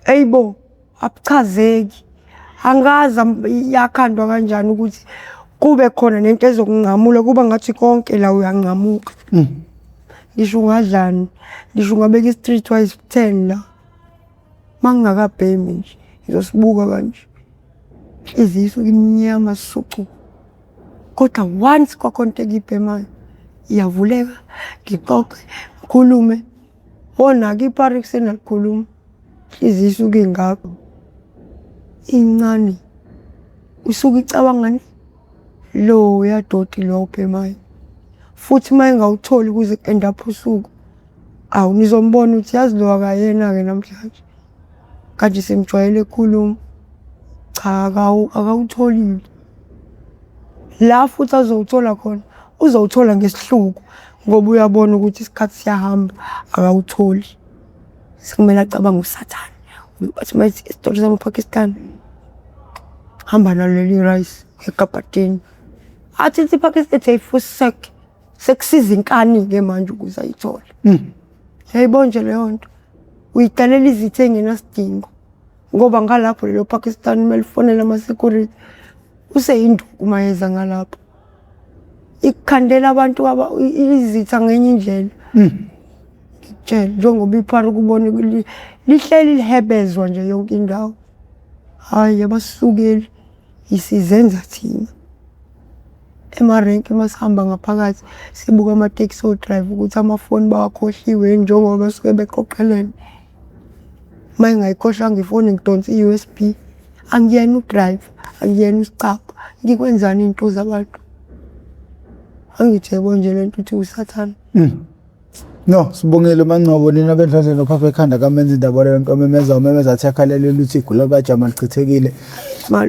Eyi bo, abuchazeki. Angazi yakhandwa kanjani ukuthi kube khona nento ezokunqamula kuba ngathi konke la uyanqamuka. Ngisho ungadlani, ngisho ungabeka i-street wise 10 la. Uma ngingakabhemi nje, ngizosibuka kanje. Inhliziyo isuke imnyama sucu. Kodwa once kwakhona into engiyibhemayo, iyavuleka, ngixoxe, ngikhulume. Wona-ke ipara ekuseni alikhulumi, inhliziyo isuke ingaka, incane. Usuke icabangani? Loya doti lo awubhemayo. Futhi uma engawutholi kuze ku-end up usuku, awu nizombona ukuthi yazi lo akayena-ke namhlanje. Kanti simjwayele ukukhuluma. Cha akawutholile. La futhi azowuthola khona, uzowuthola ngesihluku ngoba uyabona ukuthi isikhathi siyahamba akawutholi. Sekumele acabange uSathane. Bathi uma ethi isitolo samaPakistan, hamba nalo leli rice ekabhatini. Athi ithi iPakistan ethi fusek. Sekusiza inkani-ke manje ukuze ayithole. Yayibona nje leyo nto. Uyidalela izitha ey'ngenasidingo. Ngoba ngalapho lelo Pakistan uma lifonela ama-security useyinduku uma yeza ngalapho. Ikukhandela abantu izitha ngenye indlela. Ngikutshele njengoba iphara ukubona lihleli lihebezwa nje yonke indawo. Hhayi abasukeli isizenza thina. Emarenki uma sihamba ngaphakathi sibuka amatekisi o-driver ukuthi amafoni bawakhohliwe yini njengoba basuke beqoqelene. Uma engayikhohlwanga ifoni ngidonsa i-U_S_B. Angiyena u-driver, angiyena usicabha, ngikwenzani iy'nto zabantu? Angithi yabo nje le nto uthi uSathane. No, sibongile Mangcobo nina bendlondlo nophapha ekhanda kamenza indaba leyo nto omemeza umemeza athi akhalele luthi igula kajama lichithekile.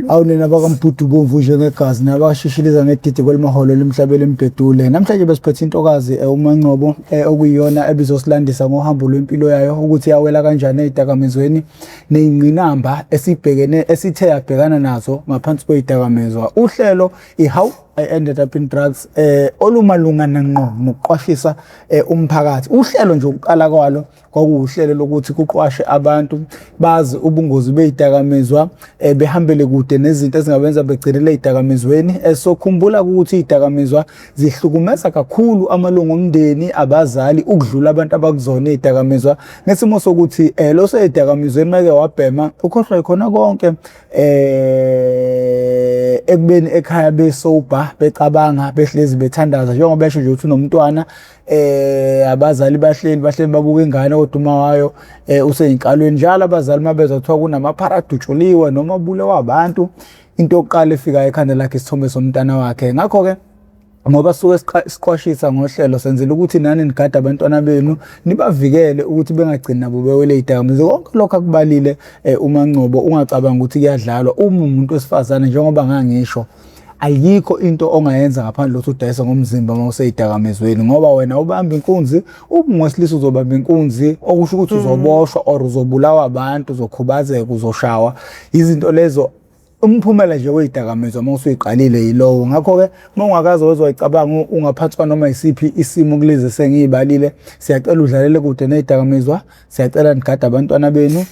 Awu nina bakaMbhudu bomvu njengegazi nabashishiliza ngedidi kwelimaholo lemhlabeni embhedule. Namhlanje besiphethe intokazi uMangcobo okuyiyona ebizosilandisa ngohambo lwempilo yayo ukuthi yawela kanjani ezidakamizweni nezingqinamba esibhekene esithe yabhekana nazo ngaphansi kwezidakamizwa. Uhlelo iHawu I Ended Up in Drugs, olumalungana ngqo nokuqwashisa umphakathi. Uhlelo nje ukuqala kwalo kwakuwuhlelo lokuthi kuqwashe abantu bazi ubungozi bezidakamizwa, behambele kude nezinto ezingabenza begcinele ezidakamizweni. So khumbula ukuthi izidakamizwa zihlukumeza kakhulu amalungu omndeni, abazali, ukudlula abantu abakuzona izidakamizwa, ngesimo sokuthi lo seyidakamizweni make wabhema ukhohlwa yikhona konke ekubeni ekhaya besoba becabanga behlezi bethandaza, njengoba besho nje ukuthi unomntwana, abazali bahleli babuka ingane, kodwa uma wayo useyinkalweni njalo. Abazali mabezwa kuthiwa kunamaphara adutshuliwe noma bulewa abantu, into yokuqala efikayo ekhanda lakhe isithombe somntana wakhe. Ngakho-ke ngoba suke siqwashisa ngohlelo, senzela ukuthi nani nigade abantwana benu, nibavikele ukuthi bengagcini nabo bewele izidakamizwa. Konke lokho akubalile uMaNgcobo, ungacabanga ukuthi kuyadlalwa. Uma umuntu wesifazane, njengoba ngangisho, ayikho into ongayenza ngaphandle kokuthi udayise ngomzimba uma useyidakamizweni, ngoba wena ubamba inkunzi, uma ungowesilisa uzobamba inkunzi, okusho ukuthi uzoboshwa or uzobulawa abantu, uzokhubazeka, uzoshawa. Izinto lezo, umphumela nje weyidakamizwa uma usuyiqalile yilowo. Ngakho-ke uma ungakaze wezoyicabanga ungaphansi kwanoma yisiphi isimo kulezi sengiyibalile, siyacela udlalele kude neyidakamizwa, siyacela nigade abantwana benu.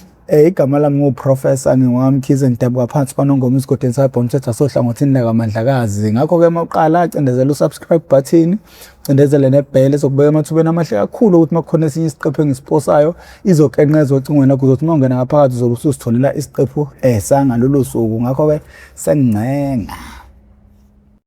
Igama lami nguProfessor ngingokaMkhize, ngidabuka phansi kwaNongoma esigodini sakwaBhomthetho sohlangothini lakaMandlakazi. Ngakho-ke uma uqala, cindezela u-subscribe button, cindezele nebhele, ezokubeka emathubeni amahle kakhulu ukuthi uma kukhona esinye isiqephu engisiposayo izokenqeza ocingweni lakho, uzothi uma ungena ngaphakathi uzobe ususitholela isiqephu sangalolo suku. Ngakho-ke sengincenga.